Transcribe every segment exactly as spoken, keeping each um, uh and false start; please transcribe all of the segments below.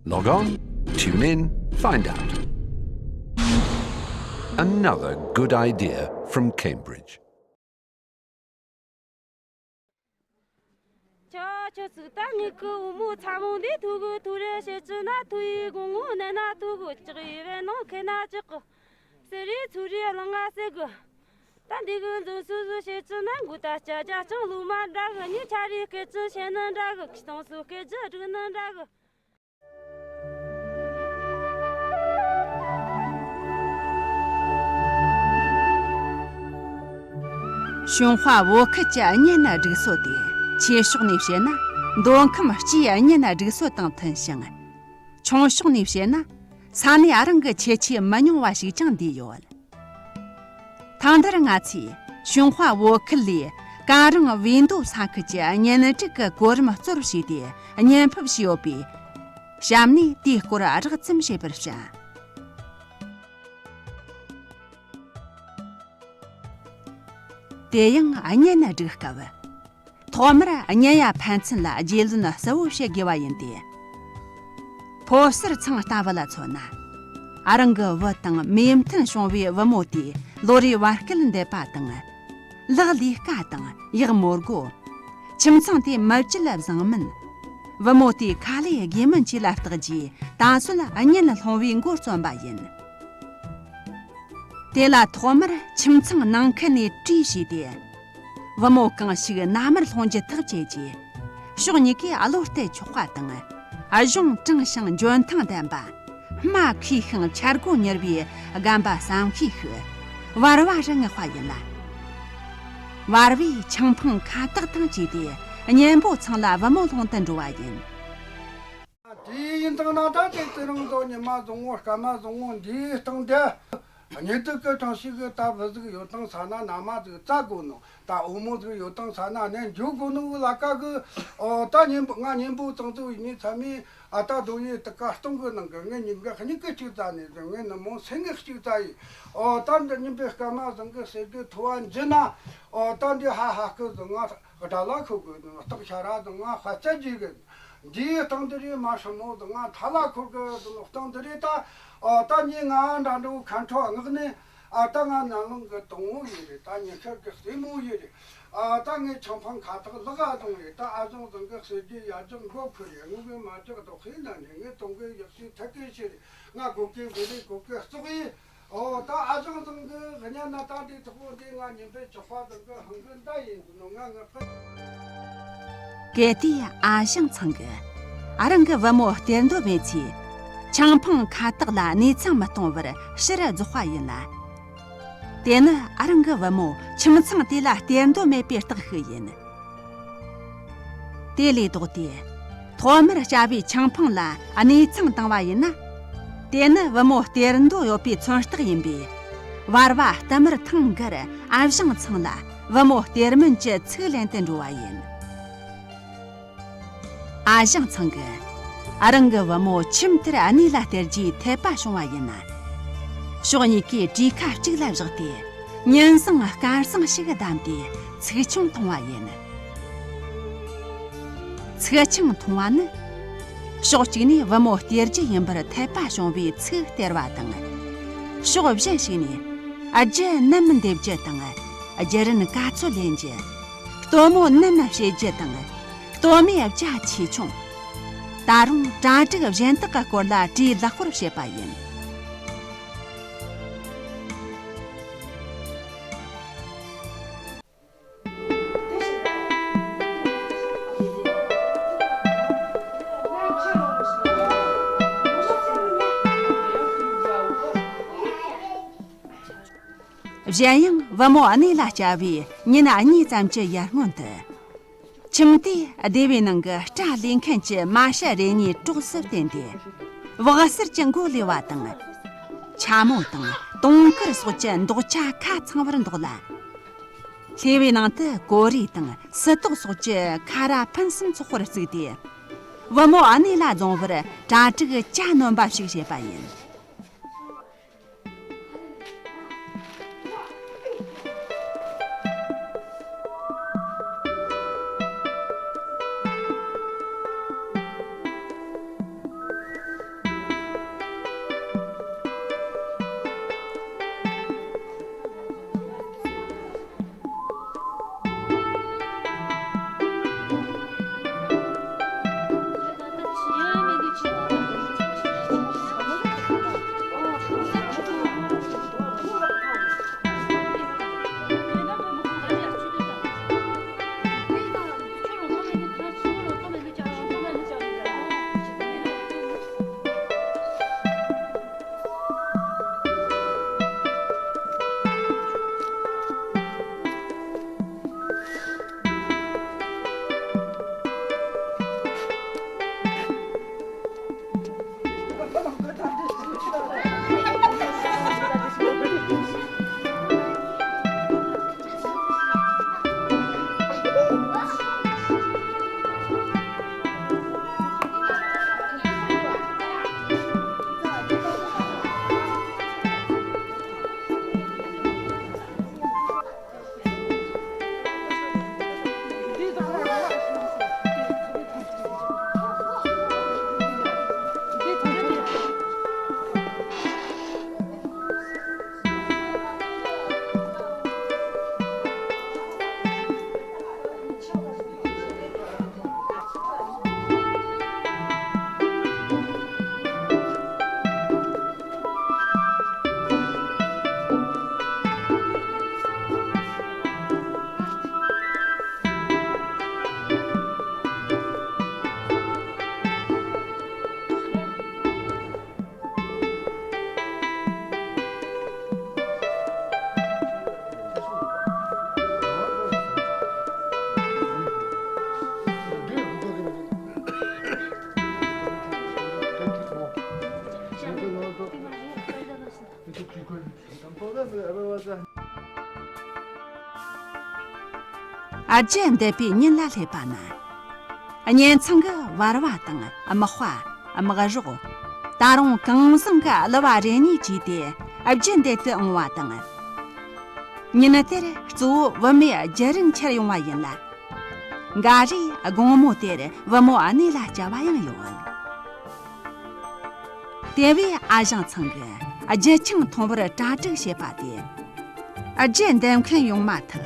Log on, tune in, find out. Another good idea from Cambridge. ཁྱོད་ཁྱོད་ཚིག་ད་ངེད་ཀྱི་བུ་མོ་ཚ་མོ་འདི་ཐུག་གི་ཐུག་རེ་བྱེད་ཀྱི་ན་ཐུག་ཡི་དགོང་མོ་ནད་ན་ཐུག་གི་ཅག་ཡི་བས་ནང་ཁེ་ན་ཅག་གི་ཟེར་རེ་ཚུར་རེ་གླང་ང་ཟེར་གི། ད་འདི་གི་འཛིན་སུ་ཟུ་བྱེད་ཀྱི་ན་མགོ་ད་སྐྱ་རྒྱ་ལྕང་ལུག་མ་འདྲ་གི། ཉི་ཆ་རེ་སྐད་ཅིག་བཤད་ནི་འདྲ་གི། ཁྱི་སྟོང་སུ་སྐད་ཅིག་སྒྲིག་ནི་འདྲ་གི། ཞུན་ཧྭ་བོད་ཁུལ་གྱི་གཉེན་སྒྲིག་སྲོལ་དེ་ཆེ་ཕྱོགས་ནས་བཤད་ན་མདོ་ཁམས་སྤྱིའི་གཉེན་སྒྲིག་སྲོལ་དང་མཐུན་ཞིང་། ཆུང་ཕྱོགས་ནས་བཤད་ན་ས་གནས་རང་གི་ཁྱད་ཆོས་མི་ཉུང་བ་ཞིག་ཀྱང་འདུས་ཡོད། ཐེངས་འདིར་ང་ཚོས་ཞུན་ཧྭ་བོད་ཁུལ་ལས་ཀན་རང་བིས་མདོ་ས་ཁུལ་གྱི་གཉེན་སྒྲིག་གི་གོ་རིམ་གཙོ་བོར་བྱས་ཏེ་བརྙན་ཕབ་བྱས་ཡོད་པའི་གཤམ་ནས་དེའི་སྐོར་རགས་ཙམ་ཞུས་པར་བྱ། དེ་ཡང་གཉེན་སྒྲིག་སྐབས། ཐོག་མར་གཉེན་ཡ་ཕན་ཚུན་ལ་རྒྱུས་ལོན་གསལ་བོ་བྱེད་དགོས་པ་ཡིན་ཏེ། ཕོ་གསར་ཚང་ལྟ་བུ་ལ་མཚོན་ན། རང་གི་བུ་དང་མོས་མཐུན་བྱུང་བའི་བུ་མོ་དེས་ལོ་རེའི་བར་སྐལ་འདེབས་པ་དང་། ལག་ལས་ཀ་དང་ཡག་མོ་སྒོ། ཁྱིམ་ཚང་དེ་མི་བརྗེད་ལ་བཟང་མིན། བུ་མོ་དེའི་ཁ་ལས་དགོས་མིན་བཅས་ལ་བརྟག་རྗེས་ད་གཟོད་གཉེན་སློང་བའི་འགོ་རྩོམ་པ་ཡིན། དེ་ལ་ཐོག་མར་ཁྱིམ་ཚང་ནང་ཁུལ་ནས་གྲོས་བྱས་ཏེ། བུ་མོ་གང་ཞིག་མནའ་མར་ལྷུང་རྒྱུ་ཐག་བཅད་རྗེས། ཕྱོགས་གཉིས་ཀས་བློ་གཏད་ཆོག་པ་དང་། གཞུང་དྲང་ཞིང་འཇོན་ཐང་ལྡན་པ། སྨྲ་མཁས་ཤིང་འཆར་སྒོ་མྱུར་བའི་རྒན་པ་བསམ་ཤེས་ཤིག་བར་བ་རུ་མངགས་པ་ཡིན་ལ། བར་བས་ཆང་འཕང་ཁ་བཏགས་དང་བཅས་ཏེ་གཉེན་པོ་ཚང་ལ་བུ་མོ་སློང་དུ་འགྲོ་བ་ཡིན། དེ་ཡིན་དང་ན་ད་དེ་ཚེ་རིང་དུ་ཉི་མ་བཟང་བོ་སྐར་མ་བཟང་བོ་འདིའི་སྟེང་དེ། གཉེན་སྒྲིག་གི་གྲངས་ཤིག་གི་ད་བུ་ཟིག་ཡོད་དང་ས་ན། མནའ་མ་ཟིག་བཙལ་དགོས་ནོ། ད་བུ་མོ་ཟིག་ཡོད་དང་ས་ན་ནས་འཇུག་དགོས་ནོ་ལ་ཀ་གི། ཨོ་ད་གཉེན་པོ་ང་གཉེན་པོ་ཚང་ཚོ་ཡིན་ནི་ཚ་མི། ཨ་ད་རྡོ་ཡི་དུ་ཀ་སྟོང་གི་ནང་གི་ངས་ཉིན་ག་གཉིས་ཀི་གཅིག་བཙལ་ནས་ཟིག་ངས་ནུབ་མོ་སེང་གེ་གཅིག་བཙལ་ཡི། ཨོ་ད་འདི་གཉེན་པོའི་སྐར་མ་བཟང་གི་ཟེར་གི་ཐོ་བ་འཇི་ན། ཨོ་ད་འདི་ཧ་ཧ་གི་ཟིག་ང་དགྲ་ལ་ཁུག་གི་སྟག་ཤ་ར་ཟིག་ང་ཧ་ཙ་ཇི་གི། འདིའི་སྟེང་དུ་རེད་མ་ཧྲི་མོ་དང་ང་ཐ་ལ་འཁོར་གི་སྟེང་དུ་རེད་ད། ཨ་ད་ངས་ང་འདྲ་འདྲ་བོ་ཁ་འཕྲོ་མངགས་ནས། ཨ་ད་ང་ནང་ལོང་གི་དང་བོ་ཡིན་རེད། ད་ཉི་ཤར་གི་སྲས་མོ་ཡིན་རེད། ཨ་ད་ངས་ཆང་འཕང་ཁ་བཏགས་ལག་ག་བཟུང་རེད། ད་ཨ་ཞང་བཟང་གི་གསེར་གྱི་ཡ་ཅག་མགོ་ཁུར་རེད། ངུ་གི་མ་ཅག་རྡོག་ཁའི་ནང་ནས་ངས་གཏོང་གི་ཡག་ཤོས་ཐད་གི་ཤི་རེད། ང་སྒོ་ཀེ་བེ་རེ་སྒོ་ཀེ་བཙོག་ཡིན། ཨོ་ད་ཨ་ཞང་ཚང་གི་གཉའ་ན་ད་འདི་ཐོག་པོ་འདི་ང་ཉིན་པའི་ཆག་པ་དང་གི་ཧང་གི་མདའ་ཡིན་ནོ་ང་ངི་ཕ། གལ་ཏེ་ཨ་ཞང་ཚང་གི་ཨ་རང་གི་བུ་མོ་སྟེར་འདོད་མེད་ཚེ། ཆང་འཕང་ཁ་བཏགས་ལ་གནས་ཚང་མི་གཏོང་བར་ཕྱིར་རྫོགས་པ་ཡིན་ལ། དེ་ནི་ཨ་རང་གི་བུ་མོ་ཁྱིམ་ཚང་དེ་ལ་སྟེར་འདོད་མེད་པའི་རྟགས་ཤིག་ཡིན། དེ་ལས་ལྡོག་སྟེ། ཐོག་མར་སྐྱ་བོས་ཆང་འཕང་ལ་གནས་ཚང་བཏང་བ་ཡིན་ན། དེ་ནི་བུ་མོ་སྟེར་འདོད་ཡོད་པའི་མཚོན་རྟགས་ཡིན་པས། བར་བ་བསྟུད་མར་ཐེངས་འགར་ཨ་ཞང་ཚང་ལ་བུ་མོ་སྟེར་མིན་གྱི་ཚིག་ལེན་དུ་འགྲོ་བ་ཡིན། ཨ་ཞང་ཚང་གིས་ཨ་རང་གི་བུ་མོ་ཁྱིམ་དེར་གནས་ལ་སྟེར་རྒྱུའི་འཐད་པ་བྱུང་བ་ཡིན་ན། ཕྱོགས་གཉིས་ཀས་གྲོས་ཁ་གཅིག་ལ་བཞག་སྟེ། ཉིན་བཟང་སྐར་བཟང་ཞིག་བདམས་ཏེ་ཚིག་ཆུང་འཐུང་བ་ཡིན། ཚིག་ཆུང་འཐུང་བ་ནི། ཕྱོགས་གཅིག་ནས་བུ་མོ་སྟེར་རྒྱུ་ཡིན་པར་འཐད་པ་བྱུང་བའི་ཚིག་སྟེར་བ་དང་། ཕྱོགས་གཞན་ཞིག་ནས་རྒྱུ་ནམ་འདེབས་རྒྱུ་དང་། རྒྱུ་རན་ག་ཚོད་ལེན་རྒྱུ། སྟོན་མོ་ནམ་བྱེད་རྒྱུ་དང་། སྟོན་མོའི་རྒྱ་ཆེ་ཆུང་། ད་རུང་གྲ་སྒྲིག་གཞན་དག་གི་སྐོར་ལ་གྲོས་ལེགས་པོར་བྱེད་པ་ཡིན། གཞན་ཡང་བུ་མོ་གནས་ལ་བསྐྱལ་བའི་ཉིན་གཉིས་ཙམ་གྱི་ཡར་སྔོན་དུ། ཁྱིམ་དེའི་སྡེ་བའི་ནང་གི་སྤྲ་ལས་མཁན་གྱི་མ་ཤ་རེ་གཉིས་གྲོགས་སུ་བསྟེན་ཏེ། བག་གསར་གྱི་མགོ་ལས་པ་དང་། ཆ་མོ་དང་དུང་དཀར་སོགས་ཀྱི་འདོགས་ཆ་ཁ་ཚང་བར་འདོགས་ལ། ལྷེ་བའི་ནང་དུ་ཀོ་རེ་དང་སི་ཏོག་སོགས་ཀྱི་ཁ་ར་ཕུན་སུམ་ཚོགས་པར་བརྩིགས་ཏེ། བུ་མོ་གནས་ལ་རྫོང་བར་གྲ་སྒྲིག་གྱ་ནོམ་པ་ཞིག་བྱེད་པ་ཡིན། ཨ་རྒྱུ་འདེབས་པའི་ཉིན་ལ་སླེབས་པ་ན། གཉེན་ཚང་གི་བར་བ་དང་དམག་པ། དམག་རོགས། ད་རུང་གང་བཟང་གི་གླུ་བ་རེ་གཉིས་བཅས་ཏེ་རྒྱུ་འདེད་དུ་འོང་བ་དང་། ཉིན་དེར་གཙོ་བོ་བུ་མོའི་རྒྱུ་རན་ཁྱེར་ཡོང་བ་ཡིན་ལ། འགའ་རེས་དགོང་མོ་དེར་བུ་མོ་གནས་ལ་བསྐྱལ་བ་ཡང་ཡོད། དེ་བས་ཨ་ཞང་ཚང་གིས་རྒྱུ་ཆང་འཐུང་བར་གྲ་སྒྲིག་བྱེད་པ་དེ། རྒྱུ་འདེབས་མཁན་ཡོང་མ་ཐག་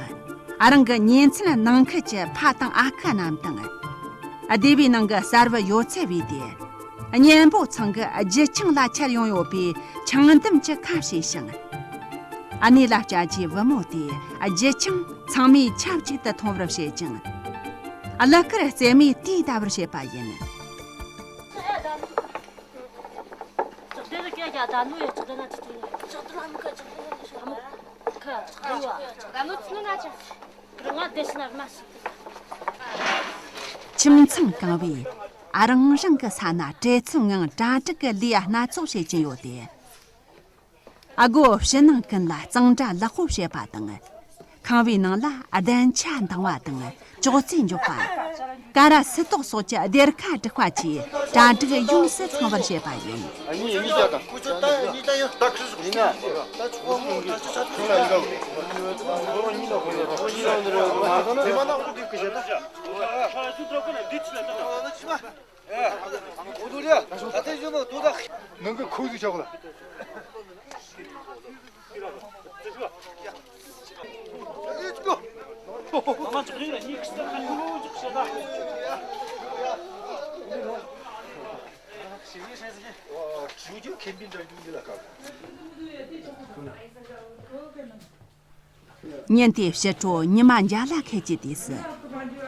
རང་གི་ཉེ་ཚན་ནང་ཁུལ་གྱི་ཕ་དང་ཨ་ཁུ་རྣམས་དང་། སྡེ་བའི་ནང་གི་གསར་བུ་ཡོད་ཚད་བས་ཏེ། གཉེན་པོ་ཚང་གི་རྒྱུ་ཆང་ལ་ཁྱེར་ཡོང་ཡོད་པའི་ཆང་འདམ་གྱི་ཁ་བྱས་ཤིང་། གནས་ལ་བསྐྱལ་རྗེས་བུ་མོ་དེས་རྒྱུ་ཆང་ཚང་མས་ཆབས་ཅིག་ཏུ་འཐུང་བར་བྱེད་ཅིང་། གླུ་གར་རྩེད་མོའི་དུས་བལྟ་བར་བྱེད་པ་ཡིན། ཁྱིམ་ཚང་གང་བས་ཨ་རང་རང་གི་ས་ན་བྲེལ་འཚུབ་ངང་གྲ་སྒྲིག་གི་ལས་སྣ་ཚོགས་བྱེད་ཀྱིན་ཡོད་དེ། སྒོ་ཕྱི་ནང་ཀུན་ལ་གཙང་སྦྲ་ལེགས་པོ་བྱེད་པ་དང་། ཁང་བའི་ནང་ལ་གདན་ཆ་འདང་བ་དང་ཅོག་ཙེ་འཇོག་པ། ཀ་ར་སིལ་ཏོག་སོགས་ཀྱི་སྡེར་ཁ་སྒྲིག་པ་བཅས་གྲ་སྒྲིག་ཡོངས་སུ་ཚང་བར་བྱེད་པ་ཡིན། ཉིན་དེའི་ཕྱི་དྲོ་ཉི་མ་འཇའ་ལ་ཁད་ཀྱི་དུས་སུ།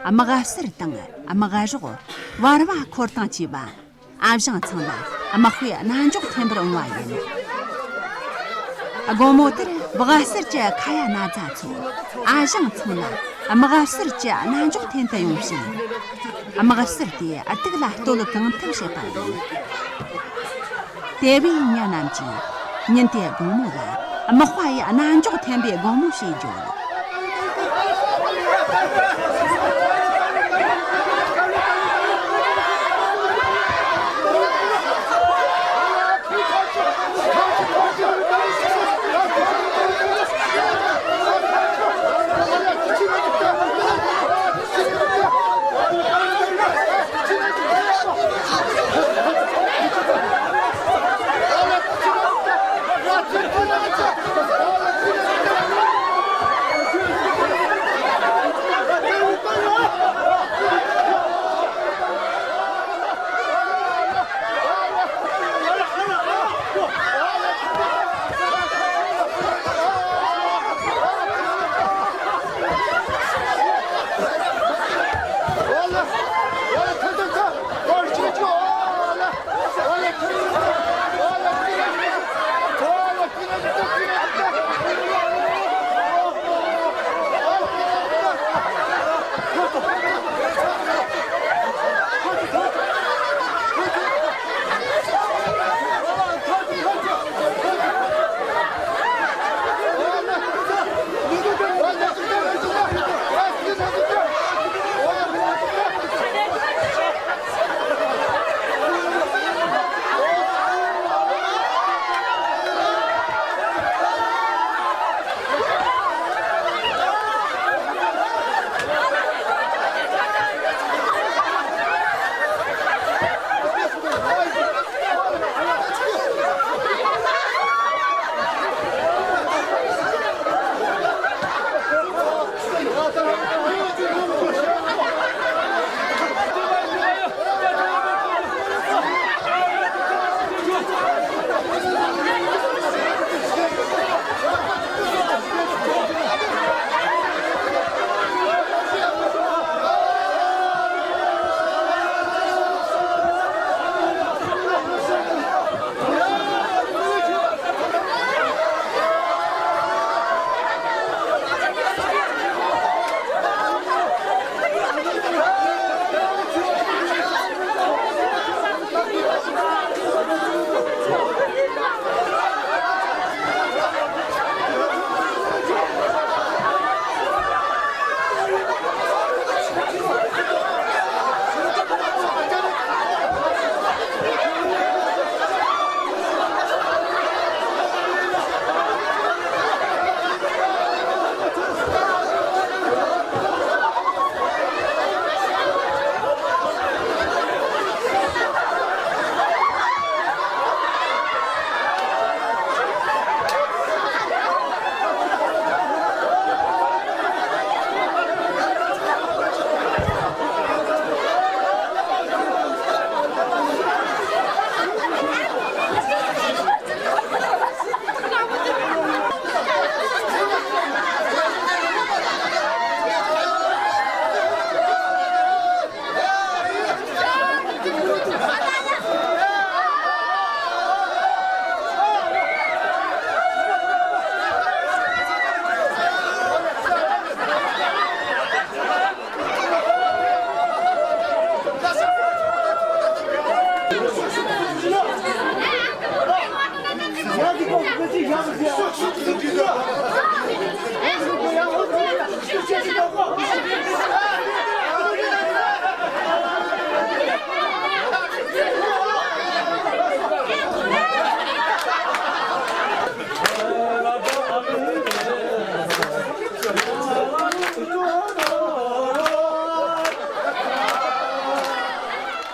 དམག་ཟུར་དང་དམག་རོགས། བར་བ་འཁོར་དང་བཅས་པ་ཨ་ཞང་ཚང་ལ་དམག་དཔེ་རྣ་འཇོག་འཐེན་པར་འོང་བ་ཡིན། དགོང་མོ་དེར་སྦག་ཟུར་གྱི་ཁ་ཡ་ན་ཚ་ཚོས་ཨ་ཞང་ཚང་ལ་དམག་ཟུར་གྱི་རྣ་འཇོག་འཐེན་དུ་ཡོང་ཞིང་། དམག་ཟུར་དེ་སྡུག་ལ་གཏོད་གང་ཐུབ་བྱེད་པ་ཡིན། དེ་བས་མྱི་རྣམས་ཀྱིས་ཉིན་དེའི་དགོང་མོ་ལ་དམག་དཔའ་ཡི་རྣ་འཇོག་འཐེན་པའི་དགོང་མོ་ཞེས་བརྗོད།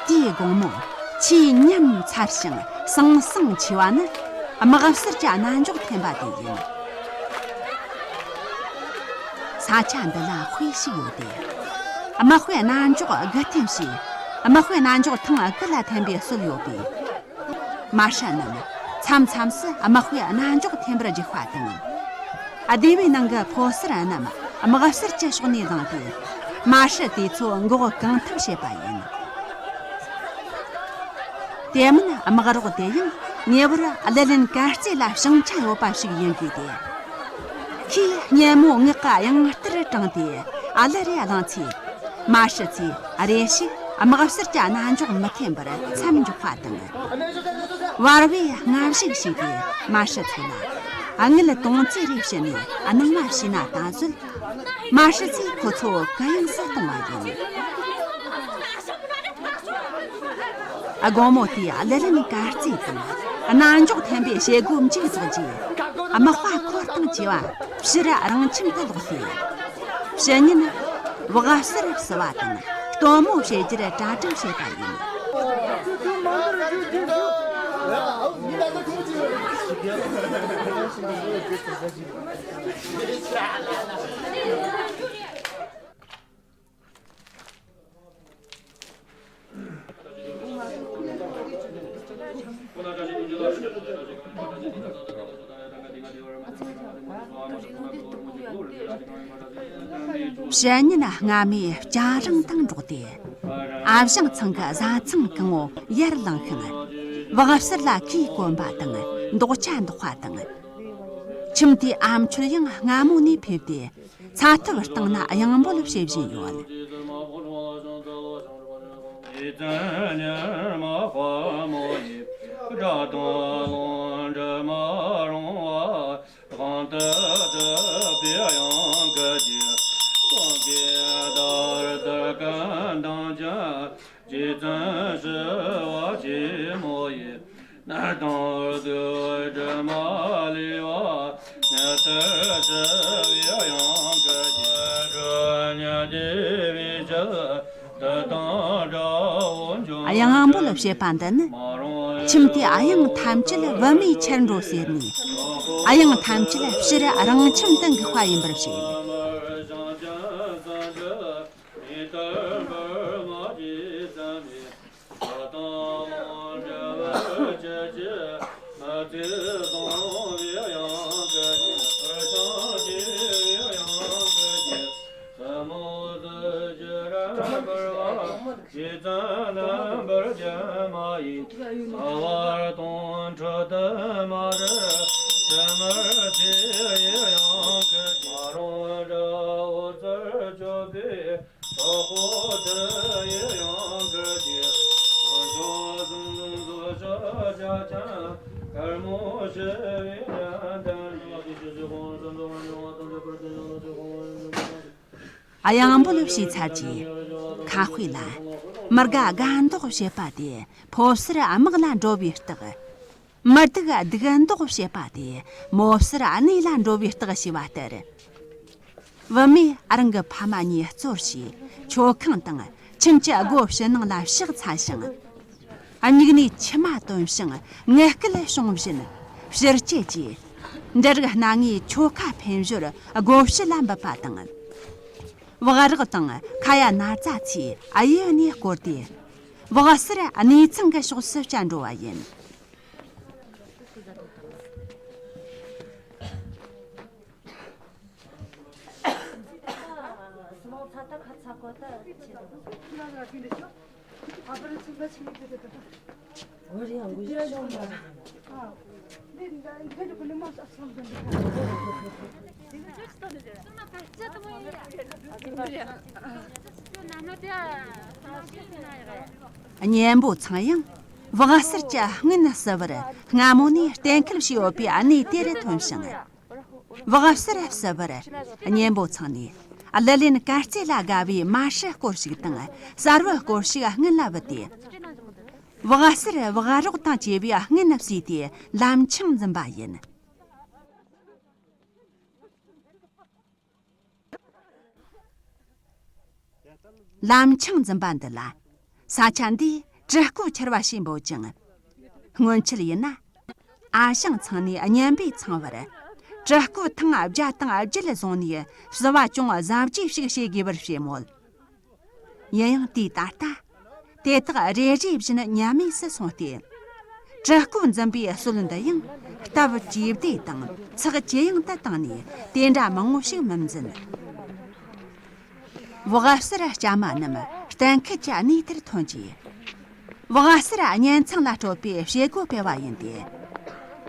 དེའི་དགོང་མོ། ཆེས་ཉམས་ཚར་ཞིང་ཟང་ཟིང་ཆེ་བ་ནི་དམག་ཟུར་གྱི་གནམ་འཇོག་འཐེན་པ་དེ་ཡིན། ས་ཆ་འདི་ལ་དཔེ་ཞིག་ཡོད་དེ། དམག་དཔོན་གནམ་འཇོག་དགུ་འཐེན་བྱས། དམག་དཔོན་གནམ་འཇོག་ཐེངས་དགུ་ལ་འཐེན་པའི་སྲོལ་ཡོད་པས། མ་ཧྲི་རྣམས་མཚམས་མཚམས་སུ་དམག་དཔོན་གནམ་འཇོག་འཐེན་པར་འཇུག་པ་དང་། སྡེ་བའི་ནང་གི་ཕོ་གསར་རྣམས་དམག་ཟུར་གྱི་ཕྱོགས་ནས་ལངས་ཏེ། མ་ཧྲི་དེ་ཚོ་འགོག་གང་ཐུབ་བྱེད་པ་ཡིན། དེ་མིན་དམག་རོགས་དེ་ཡང་ཉེ་བར་གླུ་ལེན་གར་རྩེད་ལ་བྱང་ཆ་ཡོད་པ་ཞིག་ཡིན་དགོས་ཏེ། ཁོས་སྙན་མོ་ངག་གི་དབྱངས་རྟར་དྲངས་ཏེ་གླུ་རེ་བླངས་ཚེ། མ་ཧྲི་ཚོས་རེ་ཞིག་དམག་ཟུར་གྱི་གནམ་འཇོག་མི་འཐེན་པར་མཚམས་འཇོག་པ་དང་། བར་བས་སྔ་གཞུག་བྱས་ཏེ་མ་ཧྲི་ཚོ་ལ་དངུལ་དོང་ཙེ་རེ་བྱིན་ནས་སྣང་བ་བྱས་ན་ད་གཟོད། མ་ཧྲི་ཚོས་ཁོ་ཚོ་གུ་ཡངས་སུ་གཏོང་བ་ཡིན། དགོང་མོ་དེའི་གླུ་ལེན་གར་རྩེད་དང་གནམ་འཇོག་འཐེན་པའི་བྱེད་སྒོ་མཇུག་རྫོགས་རྗེས། དམག་དཔའ་འཁོར་དང་བཅས་པ་ཕྱིར་རང་ཁྱིམ་དུ་ལོག་སྟེ། ཕྱི་ཉིན་བག་ཟུར་བསུ་བ་དང་སྟོན་མོ་བྱེད་རྒྱུར་གྲ་སྒྲིག་བྱེད་པ་ཡིན། ཕྱི་ཉིན་སྔ་མོའི་སྤྱན་རང་དང་འགྲོགས་ཏེ། ཨ་ཞང་ཚང་གི་བཟའ་ཚང་གང་བོ་ཡར་ལངས་ཤིང་། བག་ཟུར་ལ་གོས་གོན་པ་དང་འདོགས་ཆ་འདོགས་པ་དང་། ཁྱིམ་དེའི་ཨ་མཆོད་ཡང་སྔ་མོ་ནས་ཕེབས་ཏེ། ཚ་ཐབ་སྟེང་ན་གཡང་འབོད་བྱེད་བཞིན་ཡོད། གཡང་འབོད་བྱེད་པ་འདི་ནི། ཁྱིམ་དེའི་གཡང་ཐམས་ཅད་བུད་མེད་ཁྱེར་འགྲོ་ཟེར་ནས། གཡང་ཐམས་ཅད་ཕྱིར་རང་ཁྱིམ་དུ་འགུག་པ་ཡིན་པར་བཤད། གཡང་འབོད་བྱས་ཚར་རྗེས། ཁ་དཔེ་ལ། མི་དགའ་དགའ་མདོག་བྱེད་པ་དེ་ཕོ་གསར་དམག་ལ་འགྲོ་བའི་རྟགས། མི་སྡུག་སྡུག་མདོག་བྱེད་པ་དེ་མོ་གསར་གནས་ལ་འགྲོ་བའི་རྟགས་ཞེས་པ་ལྟར། བུད་མེད་རང་གི་ཕ་མ་གཉིས་གཙོར་བྱས། མཆོད་ཁང་དང་ཁྱིམ་གྱི་སྒོ་ཕྱི་ནང་ལ་ཕྱག་འཚལ་ཞིང་། མྱིག་ནས་མཆི་མ་བཏོན་ཞིང་ངུ་སྐད་བྱུང་བཞིན། ཕྱིར་བསྐྱེད་ཀྱིས། འབྲུ་རིགས་སྣ་ལྔའི་ཆོ་ག་འཕེན་ཞོར་སྒོ་ཕྱི་ལ་འབུད་པ་དང་། བག་རག་དང་ཁ་ཡ་ན་ཙ་ཚོས་གཡས་ནས་བསྐོར་ཏེ། བག་གསར་གནས་ཚང་གི་ཕྱོགས་སུ་བསྐྱལ་འགྲོ་བ་ཡིན། གཉེན་པོ་ཚང་ཡང་ བག་གསར་གྱི་སྔུན་བསུ་བར་སྔ་མོ་ནས་གཏན་འཁེལ་བྱས་ཡོད་པའི་གནས་དེ་རུ་ཐོན་ཞིང་། བག་གསར་བསུ་བར་གཉན་པོ་ཚང་ནས་གླུ་ལེན་གར་རྩེད་ལ་དགའ་བའི་མ་སྲུ་སྐོར་ཞིག་དང་གསར་བུ་སྐོར་ཞིག་སྔུན་ལ་བུད་དེ། བག་གསར་བག་རོགས་དང་བཅས་པའི་སྔུན་བསུས་ཏེ་ལམ་ཆང་འཛིན་པ་ཡིན། ལམ་ཆང་འཛིན་པ་འདི་ལ་ས་ཆ་འདིའི་དྲུ་སྐོར་ཆར་བ་ཞེས་འབོད་ཅིང་། སྔོན་ཆད་ཡིན་ན། ཨ་ཞང་ཚང་ནས་གཉན་པོ་ཚང་བར་དྲུ་སྐོར་ཐེངས་བརྒྱ་དང་བརྒྱད་བཟུང་ནས་བསུ་བ་ཅུང་གཟབ་རྒྱས་ཤིག་བྱེད་དགོས་པར་བཤད་མོད། ཡིན་ཡང་དུས་ད་ལྟ་དེ་དག་རེ་རེ་བཞིན་ཉམས་དམས་སུ་སོང་སྟེ། དྲུ་སྐོར་འཛིན་པའི་སྲོལ་འདི་ཡང་སྟབས་ཇེ་བདེ་དང་ཚགས་ཇེ་ཡང་དུ་བཏང་ནས་དེ་འདྲ་མང་བོ་ཞིག་མི་འཛིན། བག་གསར་སྐྱ་མ་རྣམས་གཏན་འཁེལ་གྱི་གནས་དེར་ཐོན་རྗེས། བག་གསར་གཉེན་ཚང་ལ་སྤྲོད་པའི་བྱེད་སྒོ་སྤེལ་བ་ཡིན་ཏེ།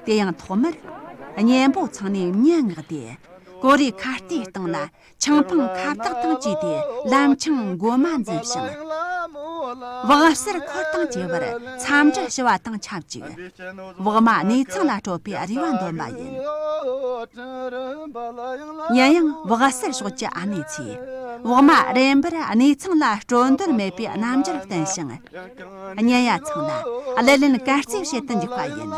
དེ་ཡང་ཐོག་མར་གཉན་པོ་ཚང་ནས་མྱི་མངགས་ཏེ། ཀོ་རེ་ཁ་ལྟའི་སྟེང་ལ་ཆང་འཕང་ཁ་བཏགས་དང་བཅས་ཏེ་ལམ་ཆང་མགོ་མ་འཛིན་ཞིང་། བག་གསར་འཁོར་དང་བཅས་པར་འཚམས་འདྲི་ཞུ་བ་དང་ཆབས་ཅིག་བག་མ་གནས་ཚང་ལ་སྤྲོད་པའི་རེ་བ་འདོན་པ་ཡིན། ཡིན་ཡང་བག་གསར་ཕྱོགས་ཀྱི་ཨ་ནེ་ཚོས་བག་མ་རིམ་པར་གནས་ཚང་ལ་སྤྲོད་འདོད་མེད་པའི་རྣམ་འགྱུར་བསྟན་ཞིང་། གཉན་ཡ་ཚང་ལ་གླུ་ལེན་གར་རྩེད་བྱེད་དུ་འཇུག་པ་ཡིན།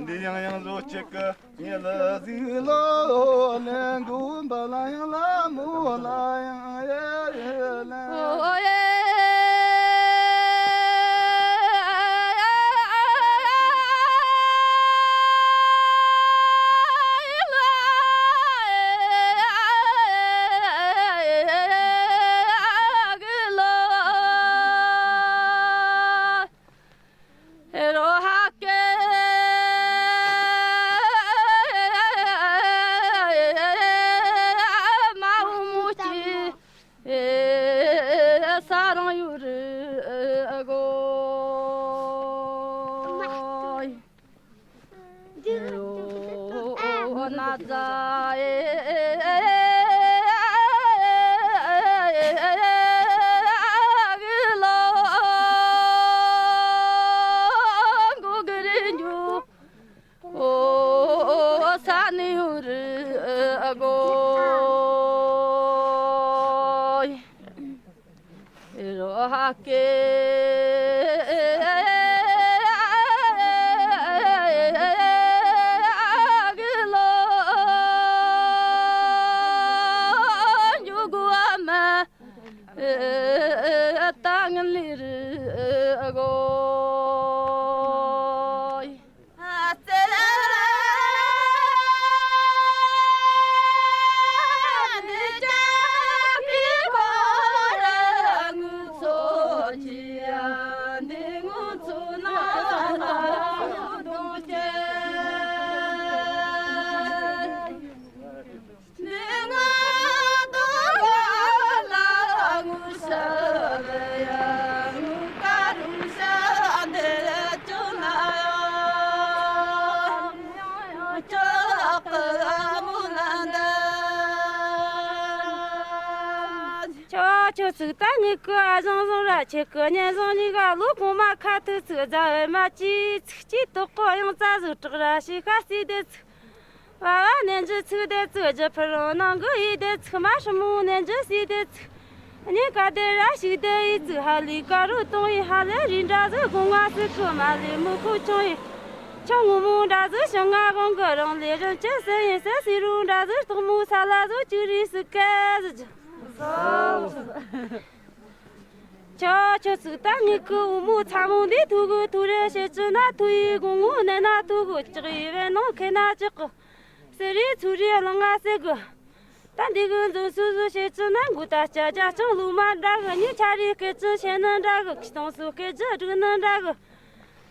འདི་ཡང་ཡང་བཟོ་གཅིག་གི་ཉི་ལ་ཟིག་ལོ་ལེན་དགོན་པ་ལ་ཡང་ལ་མོ་ལ་ཡང་ཨེ་ལེ། ཁྱོད་ཁྱོད་ཚིག་ད་ངེད་ཀི་ཨ་ཟང་ཟང་ར་ཁྱེད་ཀི་གཉེན་ཟང་གཉིས་ཀ་ལོ་གོང་མ་ཁ་ཐུག་ཚིག་རྫ་བའི་མ་ཅི་ཚིག་ཅི་དོག་གོ་ཡང་རྩ་ཟིག་དྲག་ར་ཤི་ཁ་སི་དེ་ཚིག་བ་བ་ནན་ཇི་ཚིག་དེ་ཚིག་ཇི་ཕི་རོང་ནང་གི་ཡི་དེ་ཚིག་མ་ཧྲི་མོ་ནན་ཇི་སི་དེ་ཚིག་ཉེ་ཀ་དེ་ར་ཞིག་དེ་ཡི་ཚིག་ཧ་ལི་ཀ་རུ་གཏོང་ཡི་ཧ་ལེ་རི་འདྲ་ཟིག་གོང་ང་སི་ཁུ་མ་ལི་མུ་ཁུ་ཆུང་ཡི་ཆུང་ངུ་མོ་འདྲ་ཟིག་ཤང་ང་གོང་གི་རང་ལི་རིན་ཅི་སི་ཡིན་སི་སི་རུ་འདྲ་ཟིག་སྟག་མོ་ས་ལ་ཟིག་ཅི་རི་སི་ཀ་ཟི་ཇི། ཁྱོད་ཁྱོད་ཚིག་ད་ངེད་ཀི་འུ་མོ་ཚ་མོ་འདི་ཐུག་གི་ཐུག་རེ་བྱེད་ཅི་ན་ཐུག་ཡི་གོང་ངོ་ནས་ན་ཐུག་གི་ཅག་ཡི་བས་ནང་ཁེ་ན་ཅག་གི་སེ་རི་ཚུ་རི་ལང་ང་སེ་གི། ད་འདི་གི་འཛོམས་སུ་བཟོ་བྱེད་ཅི་ན་མགོ་ད་སྐྱ་རྒྱ་ལྕང་ལུག་མ་འདྲ་གི་ཉི་ཆ་རི་སྐད་ཅི་བྱེད་ནི་འདྲ་གི་ཁི་སྟོང་སུ་སྐད་ཅི་སྒྲིག་ནི་འདྲ་གི།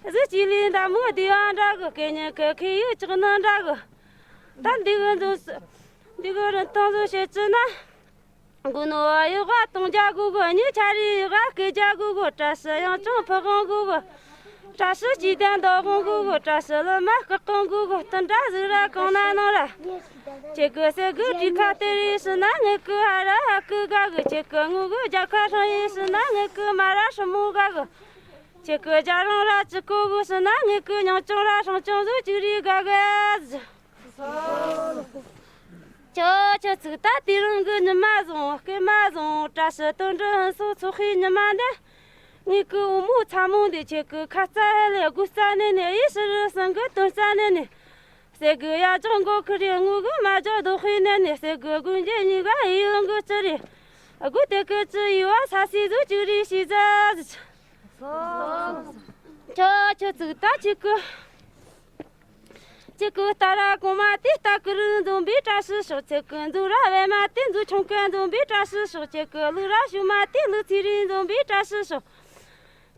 གཟི་ཅི་ལི་འདམ་མོ་བདེ་བ་འདྲ་གི་སྐད་ཉན་ཁི་ཁི་ཡི་ཅག་ནི་འདྲ་གི། ད་འདི་གི་འཛོམས་སུ་འདི་གི་རིན་ཐང་བཟོ་བྱེད་ཅི་ན། མགོ་ནོ་བ་ཡི་བ་གཏོང་རྒྱ་གུ་གུ་ཉི་ཆ་རི་ཡི་བ་སྐད་རྒྱ་གུ་གུ་བཀྲ་ཤིས་ཡང་ཅུང་ཕི་གང་གུ་གུ། བཀྲ་ཤིས་སྐྱིད་ལྡན་འདོད་དགོང་གི་གོ། བཀྲ་ཤིས་ལི་མ་སྐུ་གོང་གི་གོ། དུ་འདྲ་ཟིག་ར་གང་ན་ནང་ར། ཁྱེད་ཀྱི་སེ་གི་དྲི་ཁ་དེ་རིགས་ཕྱི་ན་ངེད་ཀྱི་ཧ་ར་ཧ་ཀི་ག་གི། ཁྱེད་ཀྱི་ངུ་གི་རྒྱལ་ཁ་ཧྲང་ཡིན་ཕྱི་ན་ངེད་ཀྱི་མ་ར་ཧྲི་མོ་ག་གི། ཁྱེད་ཀྱི་རྒྱ་རང་ར་ཅི་གོ་གི་ཕྱི་ན་ངེད་ཀྱི་ཉང་ཅང་ར་ཧྲང་ཅང་ཟིག་ཅིག་རི་ག་གི། ཁྱོད་ཁྱོད་ཚིག་ད་དེ་རིང་གི་ཉི་མ་བཟང་སྐར་མ་བཟང་། བཀྲ་ཤིས་དོན་འགྲུབ་ཧིན་སོ་ཚོགས་ཤིག་ཉི་མ་འདི། ངེད་ཀྱི་འོ་མོ་ཚ་མོ་འདི། ཁྱེད་ཀྱི་ཁ་རྩ་ཧེ་ལས་དགུ་རྩ་ནས་ནས་ཡེ་ཕྱི་རུ་སང་གི་དོན་རྩ་ནས་ནས། སེ་གི་ཡ་ཅང་མགོ་ཁི་རེ་ངུ་གི་མ་ཅོ་རྡོ་ཁི་ནས་ནས། སེ་གི་དགུན་རྒྱལ་གཉིས་ཀ་ཡི་ཡོང་གི་ཅི་རེད། དགུ་དེ་གི་ཅི་ཡི་བ་ས་སི་ཟུ་ཅི་རེད་ཤི་ཟ་ཟི། ཁྱོད་ཁྱོད་ཚིག་ད་ཁྱེད་ཀྱི། ཁྱེད་ཀྱི་རྟ་ར་གོང་མ་དེ་རྟ་ཀི་རིང་འཛོམས་པའི་བཀྲ་ཤིས་ཤོག་ཁྱེད་ཀྱི་མཛོ་ར་བལ་མ་དེ་མཛོ་ཆུང་ཀ་འཛོམས་པའི་བཀྲ་ཤིས་ཤོག་ཁྱེད་ཀྱི་ལུག་ར་ཤུ་མ་དེ་ལུག་ཚི་རིང་འཛོམས་པའི་བཀྲ་ཤིས་ཤོག་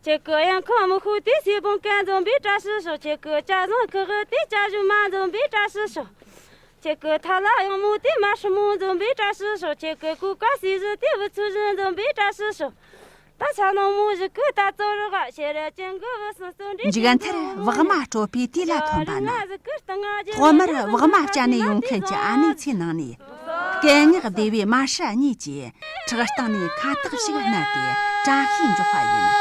ཁྱེད་ཀྱི་གཡང་ཁང་མི་ཤུ་དེ་སེ་བོང་ཀ་འཛོམས་པའི་བཀྲ་ཤིས་ཤོག་ཁྱེད་ཀྱི་ལྕགས་ཟངས་ཁི་གི་དེ་ལྕགས་ཞུ་མ་འཛོམས་པའི་བཀྲ་ཤིས་ཤོག་ཁྱེད་ཀྱི་ཐ་ལ་གཡང་མོ་དེ་མ་ཧྲི་མོ་འཛོམས་པའི་བཀྲ་ཤིས་ཤོག་ཁྱེད་ཀྱི་ཀུ་ཀ་སི་ཟི་དེ་བུ་ཚུ་བཞིན་འཛོམས་པའི་བཀྲ་ཤིས་ཤོག་ད་ས་ནང་མོ་ཞིག་གི་ད་ཙོ་རི་ག་ཤེ་ར་ཅན་གི་བུ་སུ་སུ་འདྲེ་མཇུག་མཐར་བག་མ་དཀྲོལ་པའི་དུས་ལ་ཐོན་པ་ན། ཐོག་མར་བག་མ་སྐྱ་ནས་ཡོང་མཁན་གྱི་ཨ་ནེ་ཚོའི་ནང་ནས། སྐད་ངག་བདེ་བའི་མ་ཧྲ་གཉིས་ཀྱིས་ཁྲག་སྟེང་ནས་ཁ་བཏགས་ཤིག་བསྣར་ཏེ་བཀྲ་ཤིས་འཇོག་པ་ཡིན།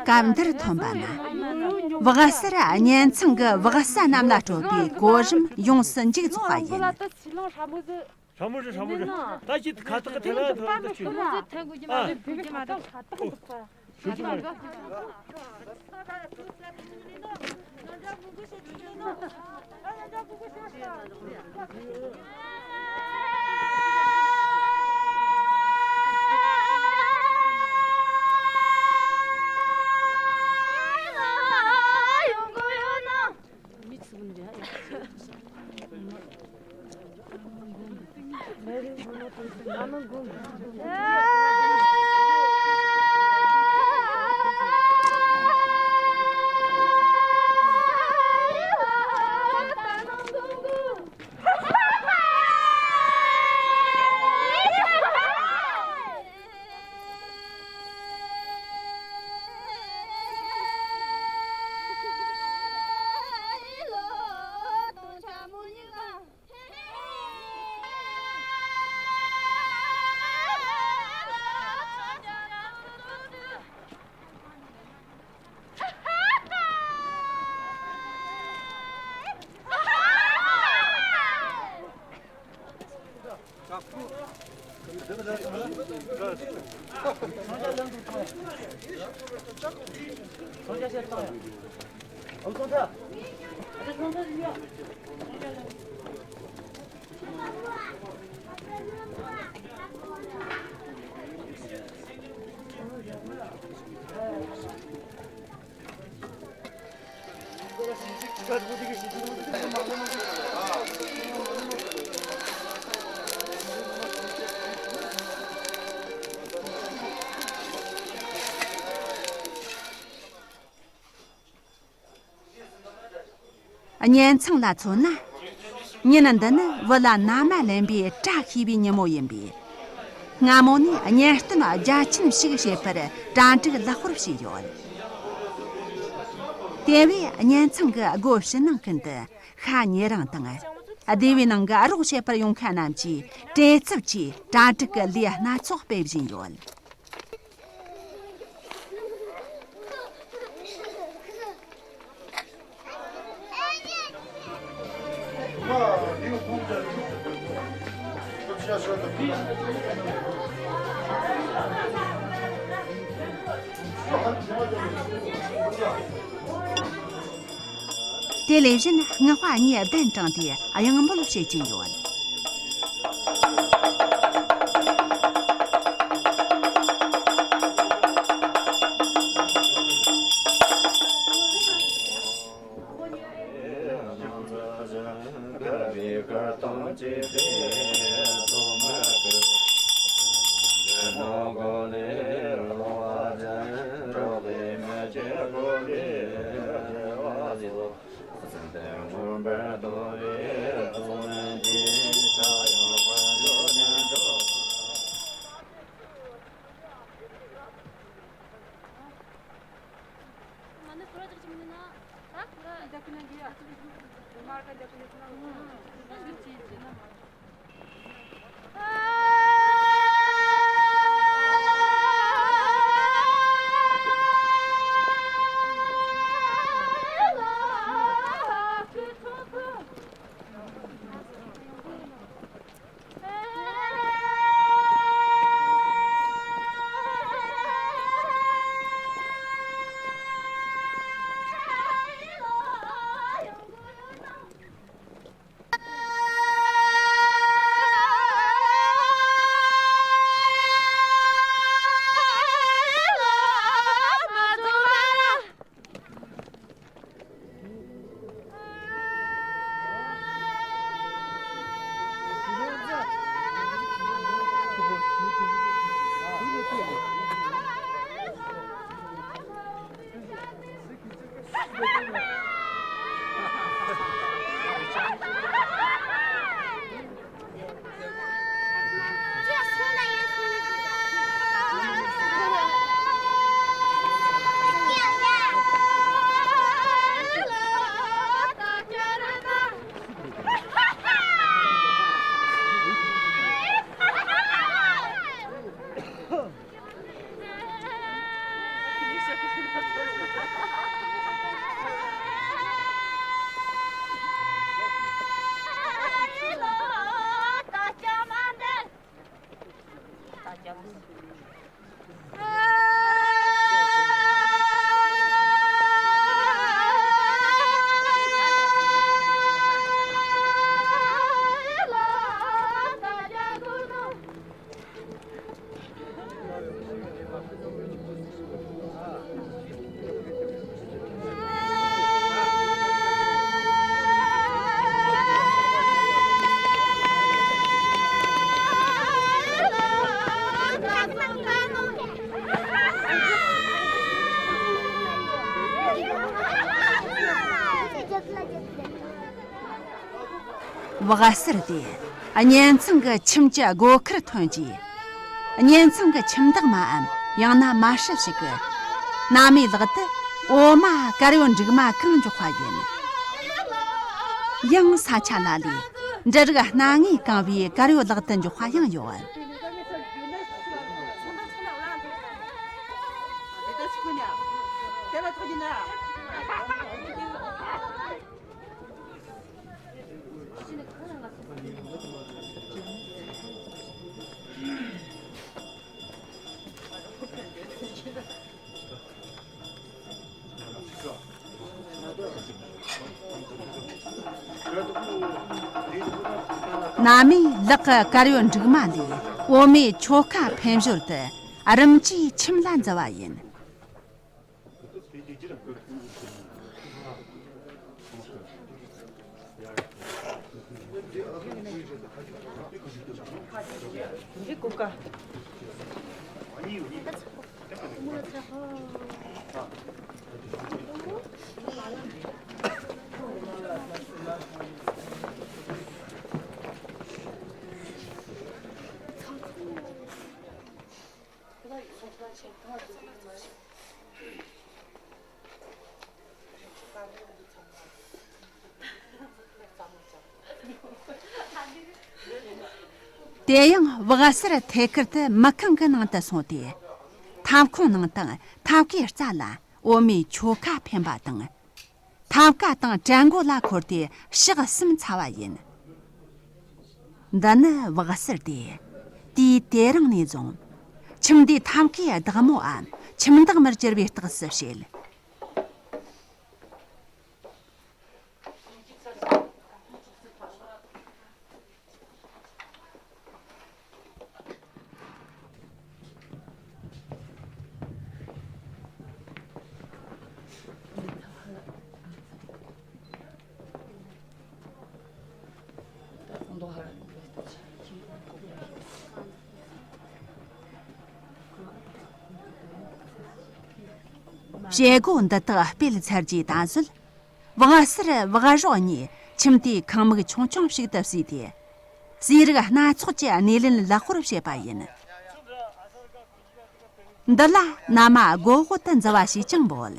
སྐབས་འདིར་ཐོན་པ་ན། བག་གསར་གཉེན་ཚང་གི་བག་ས་རྣམས་ལ་སྤྲོད་པའི་གོ་རིམ་ཡོངས་སུ་མཇུག་རྫོགས་པ་ཡིན། ཧྲ་མོ་རེད། ཧྲ་མོ་རེད། ཧྲ་མོ་རེད། ད་ཅི་ཁ་ཐག་ཐེ་ལ་ཐོ་ད་ཅི། ཨ། ཞུ་ཆུ་མ་རེད། གཉེན་ཚང་ལ་མཚོན་ན། ཉིན་འདི་ནི་བུ་ལ་མནའ་མ་ལེན་པའི་བཀྲ་ཤིས་པའི་ཉིན་མོ་ཡིན་པས། སྔ་མོ་ནས་གཉེན་སྟོན་རྒྱ་ཆེན་ཞིག་བྱེད་པར་གྲ་སྒྲིག་ལེགས་པོར་བྱས་ཡོད། དེ་བས་གཉེན་ཚང་གི་སྒོ་ཕྱི་ནང་ཀུན་ཏུ་ཤ་ཉེ་རིང་དང་། སྡེ་བའི་ནང་གི་རོགས་བྱེད་པར་ཡོང་མཁན་རྣམས་ཀྱིས་བྲེལ་འཚུབ་ཀྱིས་གྲ་སྒྲིག་གི་ལས་སྣ་ཚོགས་སྤེལ་བཞིན་ཡོད། དེ་ལས་གཞན་སྔགས་པ་གཉིས་གདན་དྲངས་ཏེ་གཡང་འབོད་བྱེད་ཀྱིན་ཡོད། བག་ཟུར་དེ་གཉེན་ཚང་གི་ཁྱིམ་གྱི་སྒོ་ཁར་ཐོན་རྗེས། གཉེན་ཚང་གི་ཁྱིམ་བདག་མའམ་ཡང་ན་མ་སྲུ་ཞིག་གིས་མནའ་མའི་ལག་ཏུ་འོ་མ་དཀར་ཡོལ་འབྲུག་མ་གང་འཇོག་པ་ཡིན། ཡང་ས་ཆ་ལ་ལས་འབྲུ་རིགས་སྣ་ལྔས་གང་བའི་དཀར་ཡོལ་ལག་ཏུ་འཇོག་པ་ཡང་ཡོད། མནའ་མས་ལག་གི་དཀར་ཡོལ་འབྲུག་མ་ལས་འོ་མའི་ཆོ་ག་འཕེན་ཞོར་དུ་རིམ་གྱིས་ཁྱིམ་ལ་འཛུལ་བ་ཡིན། དེ་ཡང་བག་གསར་ཐད་ཀར་དུ་མི་ཁང་གི་ནང་དུ་སོང་སྟེ། ཐབ་ཁུང་ནང་དང་ཐབ་ཀའི་རྩ་ལ་འོ་མའི་ཆོ་ག་འཕེན་པ་དང་། ཐབ་ཀ་དང་གྲལ་མགོ་ལ་འཁོར་ཏེ་ཞག་གསུམ་ཚར་བ་ཡིན། འདི་ནི་བག་གསར་ཏེ། དུས་དེ་རིང་ནས་བཟུང་ཁྱིམ་འདིའི་ཐབ་ཀའི་བདག་མོའམ་ཁྱིམ་བདག་མར་གྱུར་པའི་རྟགས་སུ་བཤད། བྱེད་སྒོ་འདི་དག་སྤེལ་ཚར་རྗེས་ད་གཟོད། བག་གསར་བག་རོགས་གཉིས་ཁྱིམ་དེའི་ཁང་མིག་ཆུང་ཆུང་ཞིག་ཏུ་བརྩིས་ཏེ། ཟས་རིགས་སྣ་ཚོགས་ཀྱི་སྣེ་ལེན་ལེགས་པོར་བྱེད་པ་ཡིན། འདི་ལ་མནའ་མ་སྒོ་འོག་ཏུ་འཛུལ་བ་ཞེས་ཀྱང་འབོད།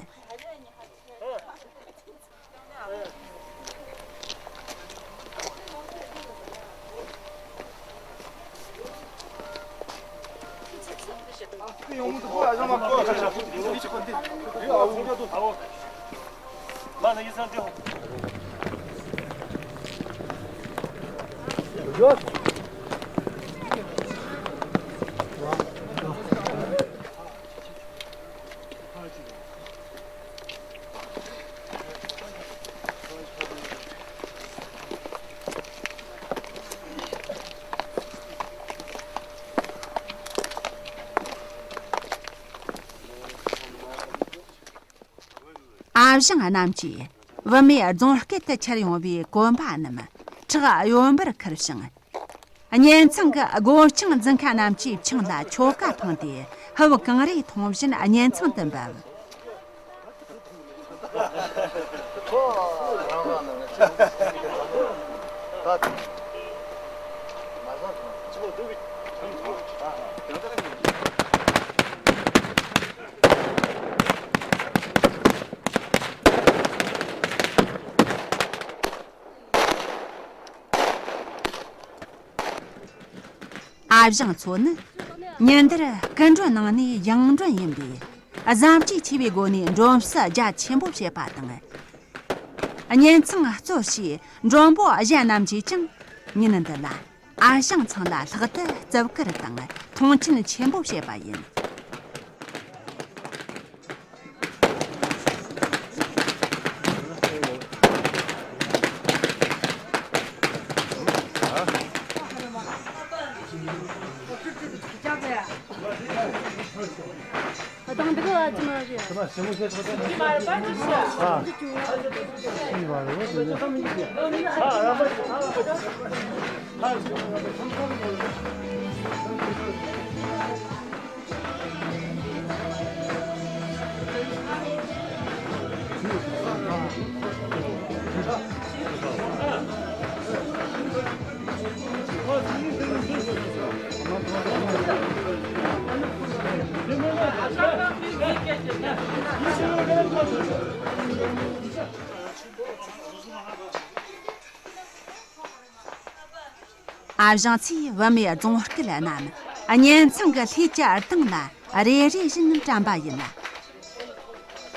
ཨ་ཞང་རྣམས་ཀྱིས་བུད་མེད་རྫོང་སྐད་དུ་ཁྱེར་ཡོང་བའི་གོན་པ་རྣམས་ཁྲག་གཡོན་པར་ཁུར་ཞིང་། གཉེན་ཚང་གི་སྒོ་བྱང་འཛིན་མཁན་རྣམས་ཀྱིས་ཆང་ལ་ཆོ་ག་འཕངས་ཏེ། ཕུ་བོ་གངས་རིས་ཐུང་བཞིན་གཉེན་ཚང་དུ་འབབ། ཨ་ཞང་ཚོ་ནི་ཉིན་དེར་སྐུ་མགྲོན་ནང་ནས་ཡང་མགྲོན་ཡིན་པས། བཟང་སྤྱོད་ཆེ་བའི་སྒོ་ནས་མགྲོན་བསུ་རྒྱ་ཆེན་པོ་བྱེད་པ་དང་། གཉེན་ཚང་གཙོ་བྱས་མགྲོན་པོ་གཞན་རྣམས་ཀྱིས་ཀྱང་ཉིན་འདི་ལ་ཨ་ཞང་ཚང་ལ་ལྷག་ཏུ་བརྩི་བཀུར་དང་མཐོང་ཆེན་ཆེན་པོ་བྱེད་པ་ཡིན། ཨ་ཞང་ཚོས་བུད་མེད་རྫོང་སྐད་རྣམས་གཉེན་ཚང་གི་ལྷས་ཀྱི་གདངས་ལ་རེ་རེ་བཞིན་དྲན་པ་ཡིན།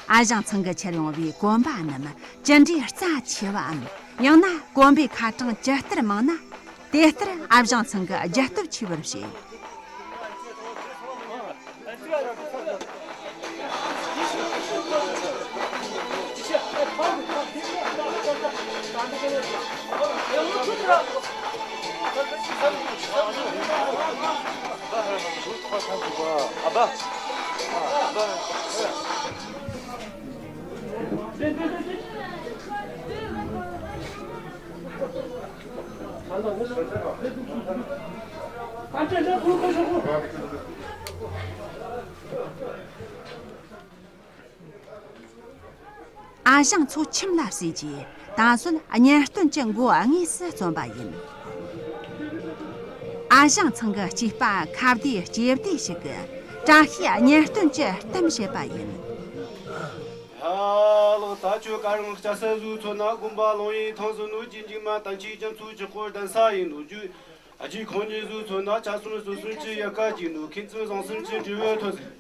ཨ་ཞང་ཚང་གིས་ཁྱེར་ཡོང་བའི་གོན་པ་རྣམས་ཅི་འདྲའི་རྩ་ཆེ་བའམ། ཡང་ན་གོན་པའི་ཁ་གྲངས་ཇི་ལྟར་མང་ན། དེ་ལྟར་ཨ་ཞང་ཚང་གིས་རྒྱ་སྟོབས་ཆེ་བར་བྱེད། ཨ་ཞང་ཚོ་ཁྱིམ་ལ་བསུས་རྗེས། ད་གཟོད་གཉེན་སྟོན་གྱི་འགོ་དངོས་སུ་རྩོམ་པ་ཡིན། ཨ་ཞང་ཚང་གི་སྐྱེས་པ་ཁ་བདེ་ལྕེ་བདེ་ཞིག་གིས་བཀྲ་ཤིས་གཉེན་སྟོན་གྱི་གཏམ་བཤད་པ་ཡིན། ཡ་ལགས། ད་ཁྱོད་ཀ་རང་སྐྱ་སེར་ཟིག་མཚོན་ན། དགོན་པ་ལུང་ཡིན་ཐང་ཟིག་ནོ། རྗེ་འཇིགས་མེད་བསྟན་ཆོས་རྒྱ་མཚོ་ཆུ་ཁོལ་གདན་ས་ཡིན་ནོ། རྒྱུ་རྗེ་ཁོང་ཉིད་ཟིག་མཚོན་ན། ཆ་གསུམ་སོ་གསུམ་གྱི་ཡལ་ག་གཅིག་ནོ། མཁས་བཙུན་བཟང་གསུམ་གྱི་འབྲས་བུ་ཐོབ་ཟིག།